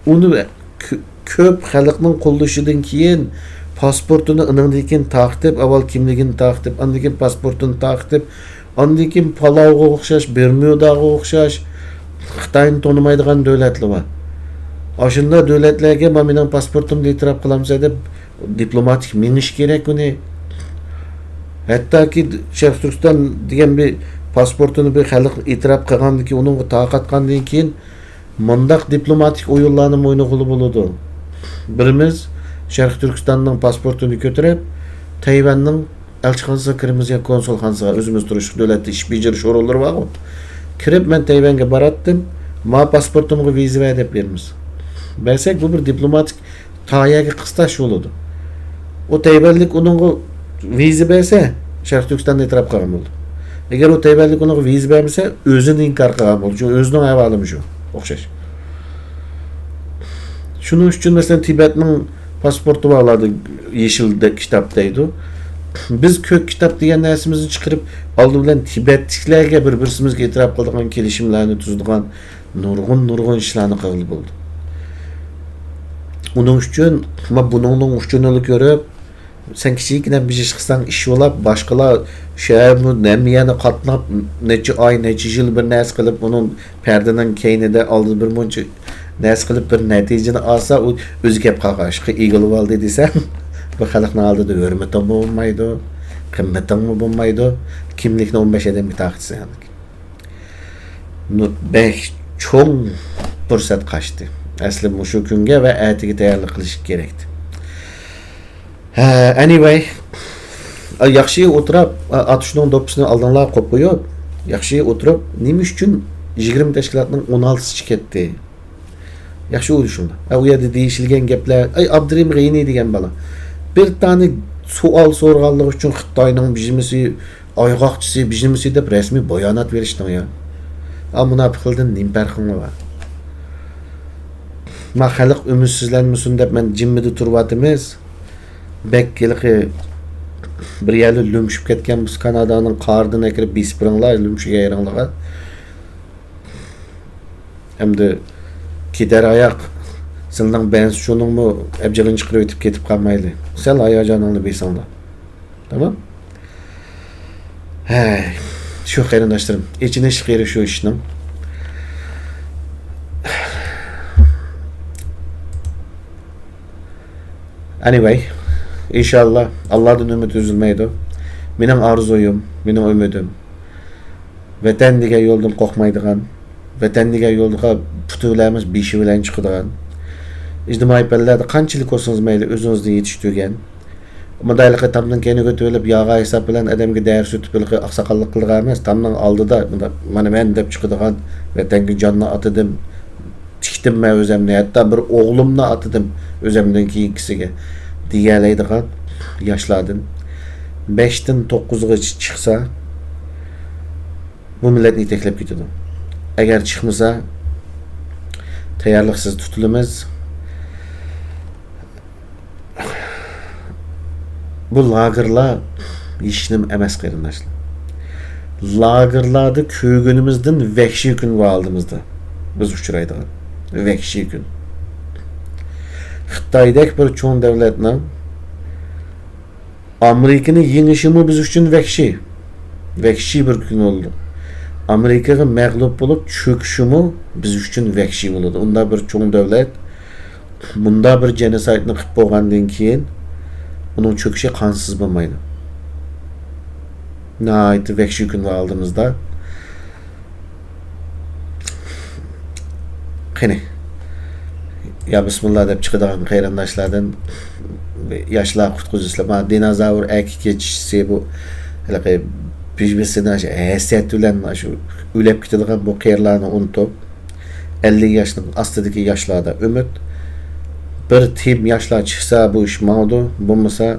ئۇنى كۆ-، كۆپ خەلقنىڭ قوللىشىدىن كېيىن پاسپورتىنى ئۇنىڭدىن كېيىن تارقىتىپ، ئاۋۋال كىملىكىنى تارقىتىپ، ئاندىن كېيىن پاسپورتىنى تارقىتىپ، ئاندىن كېيىن پالاۋغا ئوخشاش، بېرمۇداغا ئوخشاش خىتاينى تونۇمايدىغان دۆلەتلەر بار. ئاشۇنداق دۆلەتلەرگە، «ما مېنىڭ پاسپورتۇمنى ئېتىراپ قىلامسەن؟» دەپ دىپلوماتىك مېڭىش كېرەك ئۇنى. ھەتتاكى شەرقىي تۈركىستان دېگەن بىر پاسپورتىنى بىر خەلق ئېتىراپ قىلغاندىن كېيىن، ئۇنىڭغا تارقاتقاندىن كېيىن، مۇنداق دىپلوماتىك ئويۇنلارنى ئوينىغىلى بولىدۇ. بىرىمىز شەرقىي تۈركىستاننىڭ پاسپورتىنى كۆتۈرۈپ، تەيۋەننىڭ ئەلچىخانىسىغا كىرىمىز يا كونسۇلخانىسىغا، ئۆزىمىز تۇرۇشلۇق دۆلەتتە ئىش بېجىرىش ئورۇنلىرى بارغۇ. كىرىپ، مەن تەيۋەنگە باراتتىم، ما پاسپورتۇمغا ۋىزا بەر دەپ بېرىمىز. بەرسەك، بۇ بىر دىپلوماتىك تايەگە قىستاش بولىدۇ. ئۇ تەيۋەنلىك ئۇنىڭغا ۋىزا بەرسە، شەرقىي تۈركىستاننى ئېتىراپ قىلغان بولىدۇ. ئەگەر ئۇ تەيۋەنلىك ئۇنىڭغا ۋىزا بەرمىسە، ئۆزىنى ئىنكار قىلغان بولىدۇ. چۈنكى ئۆزىنىڭ ئەھۋالىمۇ شۇ، ئوخشاش. شۇنىڭ ئۈچۈن، مەسىلەن، تىبەتنىڭ پاسپورتى بار ئۇلاردا، يېشىل دە-، كىتاب دەيدۇ. بىز كۆك كىتاب دېگەن نەرسىمىزنى چىقىرىپ، ئالدى بىلەن تىبەتلىكلەرگە بىر-بىرسىمىزگە ئېتىراپ قىلىدىغان كېلىشىملەرنى تۈزىدىغان نۇرغۇن، نۇرغۇن ئىشلارنى قىلغىلى بولىدۇ. ئۇنىڭ ئۈچۈن، ما، بۇنىڭنىڭ ئۇچۇرىنى كۆرۈپ، سەن كىچىككىنە بىر ئىش قىلساڭ، ئىش بولاپ، باشقىلار شۇ ھەممە يەرنى قاتناپ، نەچچە ئاي، نەچچە يىل بىر نەرسە قىلىپ، ئۇنىڭ پەردىنىڭ كەينىدە ئالدىدا بىر مۇنچە نەرسە قىلىپ، بىر نەتىجىنى ئالسا، ئۇ ئۆزى كەپ قالغان ئىشقا ئىگىلىۋالدى دېسەڭ، بۇ خەلقنىڭ ئالدىدا ھۆرمىتىڭمۇ بولمايدۇ، قىممىتىڭمۇ بولمايدۇ، كىملىكنى ئون بەش ئادەمگە تارقىتىسەن. نۇ-، بەك چوڭ پۇرسەت قاچتى. ئەسلى مۇشۇ كۈنگە ۋە ئەتىگە تەييارلىق قىلىش كېرەكتى. ھە، ئەنىۋەي. ياخشى ئولتۇرۇپ، ئاتۇشنىڭ دوپپىسىنى ئالدىڭلار قويۇپ قويۇپ، ياخشى ئولتۇرۇپ، نېمە ئۈچۈن يىگىرمە تەشكىلاتنىڭ ئون ئالتىسى چىقىپ كەتتى؟ ياخشى ئويلىشىڭلار. ئە، ئۇ يەردە دېيىشىلگەن گەپلەر، ئەي، ئابدۇرېھىم غېنى دېگەن بالا. بىر دانە سوئال سورىغانلىقى ئۈچۈن خىتاينىڭ بىژىمىسى، ئايغاقچىسى، بىژىمىسى دەپ رەسمىي بايانات بېرىشتىڭ يا. ئا، مۇناپىقلىدىن نېمە پەرقىڭ بار؟ ما خەلق ئۈمىدسىزلەنمىسۇن دەپ مەن جىممىدە تۇرۇۋاتىمىز. بەك ھېلىقى بىر يەرلەر لۈمشۈپ كەتكەن بولسا، كانادانىڭ قارىدىن ئەكىرىپ بېسىپ بېرىڭلار، لۈمشۈگەن يېرىڭلارغا. ئەمدى كېتەر ئاياق سىلىنىڭ بەنسىچۇنىڭمۇ ئەبجىقىنى چىقىرىۋېتىپ كېتىپ قالمايلى. سەل ھاياجانىڭنى بېسىڭلار. تامام؟ ھەي، شۇ قېرىنداشلىرىم، ئېچىنىشلىق يېرى شۇ ئىشنىڭ. ئەنىۋەي، ئىنشاللا، ئاللادىن ئۈمىد ئۈزۈلمەيدۇ. مېنىڭ ئارزۇيۇم، مېنىڭ ئۈمىدىم. ۋەتەن دېگەن يولدىن قورقمايدىغان، ۋەتەن دېگەن يولغا پۇتى بىلەن ئەمەس، بېشى بىلەن چىقىدىغان. ئىجتىمائىي پەنلەردە قانچىلىك بولسىڭىز مەيلى، ئۆزىڭىزدىن يېتىشتۈرگەن. مۇنداق ھېلىقى تامنىڭ كەينىگە ئۆتۈۋېلىپ، ياغا ھېساب بىلەن ئادەمگە دەرس ئۆتۈپ، ھېلىقى ئاقساقاللىق قىلىدىغان ئەمەس، تامنىڭ ئالدىدا مۇنداق، مانا مەن دەپ چىقىدىغان، ۋەتەنگە جاننى ئاتىدىم، تىكتىم مەن ئۆزەمنى، ھەتتا بىر ئوغلۇمنى ئاتىدىم ئۆزەمدىن كېيىنكىسىگە دېيەلەيدىغان ياشلاردىن بەشتىن توققۇزغىچە چىقسا، بۇ مىللەتنى يېتەكلەپ كېتىدۇ. ئەگەر چىقمىسا، تەييارلىقسىز تۇتۇلىمىز. بۇ لاگېرلار ھېچنېمە ئەمەس، قېرىنداشلار. لاگېرلاردا كۆرگىنىمىزدىن ۋەھشىي كۈن بار ئالدىمىزدا، بىز ئۇچرايدىغان ۋەھشىي كۈن. خىتايدەك بىر چوڭ دۆلەتنىڭ ئامېرىكىنى يېڭىشىمۇ بىز ئۈچۈن ۋەھشىي. ۋەھشىي بىر كۈن بولىدۇ. ئامېرىكىغا مەغلۇپ بولۇپ چۆكۈشىمۇ بىز ئۈچۈن ۋەھشىي بولىدۇ. ئۇنداق بىر چوڭ دۆلەت، بۇنداق بىر جېنوسايدنى قىلىپ بولغاندىن كېيىن، ئۇنىڭ چۆكۈشى قانسىز بولمايدۇ. ناھايىتى ۋەھشىي كۈن بار ئالدىمىزدا. قېنى، يا بىسمىللا دەپ چىقىدىغان قېرىنداشلاردىن ياشلار قۇتقۇزسىلە. مانا دىنوزاۋر ئەركە كېچىسى بۇ، ھېلىقى بىژبىسىنى ھەسرەت بىلەن شۇ ئۆلۈپ كېتىدىغان بۇ قېرىلارنى ئۇنتۇپ، ئەللىك ياشنىڭ ئاستىدىكى ياشلاردا ئۈمىد. بىر تىيىن ياشلار چىقسا، بۇ ئىش ماڭىدۇ. بولمىسا،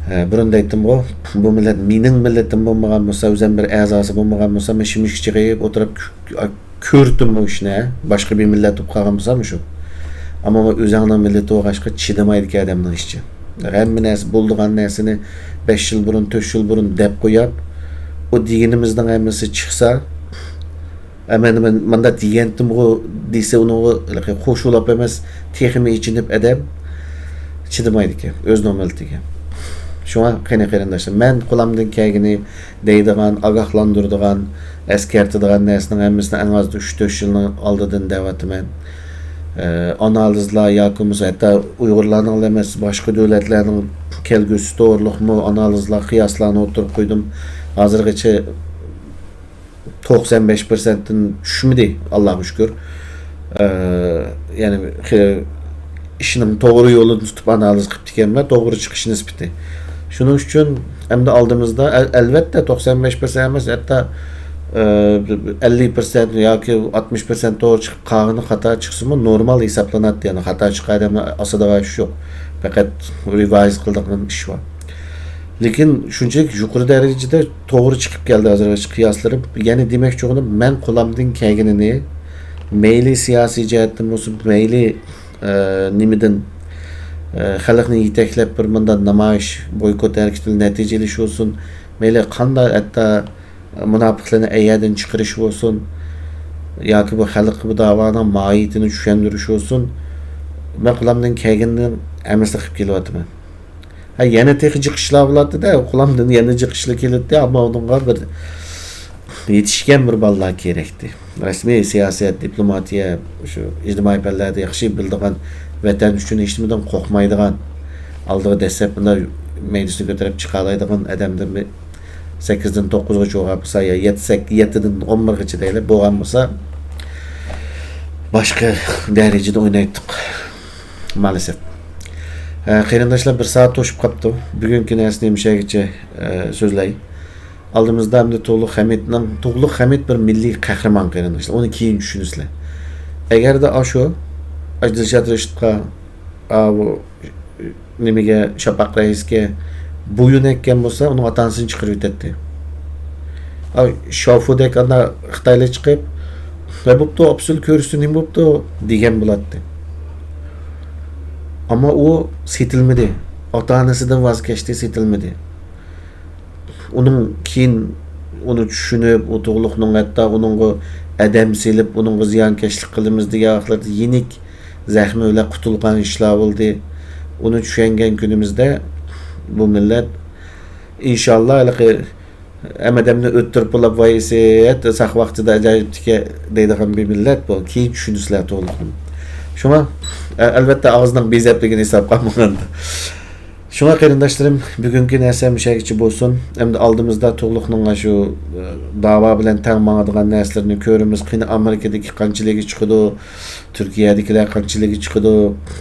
ئە، بۇرۇن دەيتتىمغۇ، بۇ مىللەت مېنىڭ مىللىتىم بولمىغان بولسا، ئۆزۈم بىر ئەزاسى بولمىغان بولسا، مەن شىمشىك چىقىرىپ ئولتۇرۇپ كۆ-، كۆرۈتتۈم بۇ ئىشنى، ھە؟ باشقا بىر مىللەت بولۇپ قالغان بولسام شۇ. ئەمما ئۆزۈڭنىڭ مىللىتى بولغاچقا چىدىمايدىكەن ئادەمنىڭ ئىچى. ھەممە نەرسە بولىدىغان نەرسىنى بەش يىل بۇرۇن، تۆت يىل بۇرۇن دەپ قويۇپ، ئۇ دېگىنىمىزنىڭ ھەممىسى چىقسا، ئە، مەن، مەن مۇنداق دېگەنتىمغۇ دېسە، ئۇنىڭغا ھېلىقى قوشۇلاپ ئەمەس، تېخىمۇ ئېچىنىپ ئادەم چىدىمايدىكەن، ئۆزىنىڭ مىللىتىگە. شۇڭا قېنى قېرىنداشلار، مەن قولامدىن كەلگىنى دەيدىغان، ئاگاھلاندۇرىدىغان، ئەسكەرتىدىغان نەرسىنىڭ ھەممىسىنى ئەڭ ئاز ئۈچ تۆت يىلنىڭ ئالدىدىن دەۋاتىمەن. ئە، ئانالىزلار ياكى بولمىسا ھەتتا ئۇيغۇرلارنىڭلا ئەمەس، باشقا دۆلەتلەرنىڭ كەلگۈسى توغرۇلۇقمۇ ئانالىزلار، قىياسلارنى ئوتتۇرىغا قويدۇم. ھازىرغىچە توقسان بەش پىرسەنتتىن چۈشمىدى، ئاللاغا شۈكۈر. ئە، يەنى خې-، ئىشنىڭ توغرا يولىنى تۇتۇپ ئانالىز قىپتىكەنمەن، توغرا چىقىش نىسبىتى. شۇنىڭ ئۈچۈن ئەمدى ئالدىمىزدا، ئەل-، ئەلۋەتتە، توقسان بەش پىرسەنت ئەمەس، ھەتتا، ئە، ئەللىك پىرسەنت ياكى ئاتمىش پىرسەنت توغرا چىقىپ، قالغىنى خاتا چىقسىمۇ نورمال ھېسابلىناتتى. يەنى خاتا چىققان ئادەمنى ئاسىدىغان ئىش يوق. پەقەت رېۋايز قىلىدىغان ئىش بار. لېكىن شۇنچىلىك يۇقىرى دەرىجىدە توغرا چىقىپ كەلدى ھازىرغىچە قىياسلىرىم. يەنى دېمەكچى بولغىنىم، مەن قولامدىن كەلگىنىنى مەيلى سىياسىي جەھەتتىن بولسۇن، مەيلى، ئە، نېمىدىن، ئە، خەلقنى يېتەكلەپ بىر مۇنداق نامايىش، بويكوت ھەرىكىتى بىلەن نەتىجىلىشىۋالسۇن، مەيلى قانداق ھەتتا مۇناپىقلارنى ئەيەردىن چىقىرىش بولسۇن، ياكى بۇ خەلققە بۇ داۋانىڭ ماھىيىتىنى چۈشەندۈرۈش بولسۇن، مەن قولامدىن كەلگىنىنىڭ ھەممىسىنى قىلىپ كېلىۋاتىمەن. ئە، يەنە تېخى جىق ئىشلار بولاتتى-دە، قولۇمدىن يەنە جىق ئىشلار كېلەتتى، ئەمما ئۇنىڭغا بىر يېتىشكەن بىر بالىلار كېرەكتى. رەسمىي سىياسەت، دىپلوماتىيە، شۇ ئىجتىمائىي پەنلەردە ياخشى بىلىدىغان، ۋەتەن ئۈچۈن ھېچنېمىدىن قورقمايدىغان، ئالدىغا دەسسەپ مۇنداق مەيدىسىنى كۆتۈرۈپ چىقالايدىغان ئادەمدىن بىر سەككىزدىن توققۇزغىچە بولغان بولسا، يا يەتتە، سەككىز، يەتتىدىن ئون بىرغىچە دەيلى، بولغان بولسا، باشقا دەرىجىدە ئوينايتتۇق. مائەلەسەپ. ئە، قېرىنداشلار، بىر سائەت توشۇپ قاپتۇ. بۈگۈنكى نەرسىنى مۇشەگىچە، ئە، سۆزلەي. ئالدىمىزدا ئەمدى تۇغلۇق خەمىتنىڭ، تۇغلۇق خەمىت بىر مىللىي قەھرىمان، قېرىنداشلار. ئۇنى كېيىن چۈشىنىسىلەر. ئەگەردە ئاشۇ، ئاش دىلشات رەشىتقا، ئاۋۇ، نېمىگە، شاپاق رەئىسكە بويۇن ئەككەن بولسا، ئۇنىڭ ئاتا-ئانىسىنى چىقىرىۋېتەتتى. ئاۋۇ شاۋفۇدەك ئانداق خىتايلار چىقىپ، «ۋە بوپتۇ، ئاپىسىل كۆرسۇن، نېمە بوپتۇ؟» دېگەن بولاتتى. ئەمما ئۇ سېتىلمىدى. ئاتا-ئانىسىدىن ۋاز كەچتى، سېتىلمىدى. ئۇنىڭ كېيىن ئۇنى چۈشىنىپ، ئۇ تۇغلۇقنىڭ ھەتتا ئۇنىڭغا ئادەم سېلىپ، ئۇنىڭغا زىيانكەشلىك قىلىمىز دېگەن ۋاقىتلاردا يېنىك زەخمى بىلەن قۇتۇلغان ئىشلار بولدى. ئۇنى چۈشەنگەن كۈنىمىزدە بۇ مىللەت، ئىنشاللا، ھېلىقى ھەممە ئادەمنى ئۆتتۈرۈپ بولاپ، «ۋاي ئىسىت، ساق ۋاقتىدا ئاجايىپتىكەن» دەيدىغان بىر مىللەت بۇ. كېيىن چۈشىنىسىلەر تۇغلۇقنى. شۇڭا، ئە، ئەلۋەتتە، ئاغزىنىڭ بىزەپلىكىنى ھېسابقا ئالمىغاندا. شۇڭا قېرىنداشلىرىم، بۈگۈنكى نەرسەم مۇشەگىچە بولسۇن. ئەمدى ئالدىمىزدا تۇغلۇقنىڭ شۇ، ئە، داۋا بىلەن تەڭ ماڭىدىغان نەرسىلىرىنى كۆرىمىز. قېنى ئامېرىكىدىكى قانچىلىكى چىقىدۇ، تۈركىيەدىكىلەر قانچىلىكى چىقىدۇ.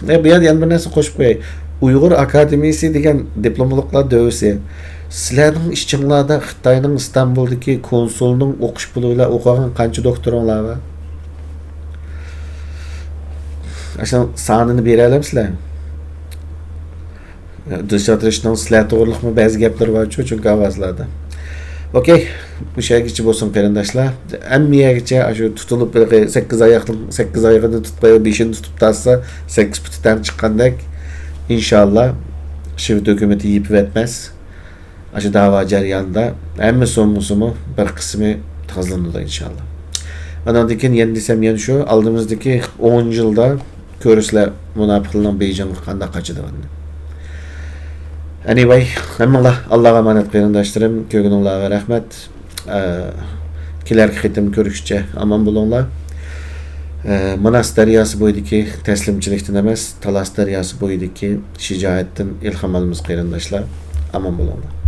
ئە، بۇ يەردە يەنە بىر نەرسە قوشۇپ قوياي. ئۇيغۇر ئاكادېمىيىسى دېگەن دىپلوملۇقلار دۆۋىسى. سىلەرنىڭ ئىچىڭلاردا خىتاينىڭ ئىستانبۇلدىكى كونسۇلىنىڭ ئوقۇش پۇلى بىلەن ئوقۇغان قانچە دوكتورۇڭلار بار؟ ئاشۇنىڭ سانىنى بېرەلەمسىلەر؟ دىلشات رەشىتنىڭ سىلەر توغرىلىقمۇ بەزى گەپلىرى بارچۇ، چۈنكى ئاۋازلاردا. ئوكەي، مۇشۇ يەرگىچە بولسۇن قېرىنداشلار. ھەممە يەرگىچە ئاشۇ تۇتۇلۇپ، بىر سەككىز ئاياقنىڭ، سەككىز ئايىغىنى تۇتۇپ قويۇپ، بېشىنى تۇتۇپ تارتسا، سەككىز پۇتى تەڭ چىققاندەك. ئىنشاللا، شىۋېت ھۆكۈمىتى يېپىۋەتمەس. ئاشۇ داۋا جەريانىدا ھەممىسى بولمىسىمۇ، بىر قىسمى تازىلىنىدۇ، ئىنشاللا. ئاناندىن كېيىن يەنە دېسەم، يەنە شۇ، ئالدىمىزدىكى ئون يىلدا كۆرىسىلەر مۇناپىقلارنىڭ بېيجىڭغا قانداق قاچىدىغىنىنى. ئەنىۋەي، ھەممىڭلار ئاللاغا ئامانەت قېرىنداشلىرىم، كۆرگىنىڭلارغا رەھمەت. ئە، كېلەركى قېتىم كۆرۈشكىچە ئامان بولۇڭلار. ئە، ماناس دەرياسى بويىدىكى تەسلىمچىلىكتىن ئەمەس، تالاس دەرياسى بويىدىكى شىجائەتتىن ئىلھام ئالىمىز قېرىنداشلار. ئامان بولۇڭلار.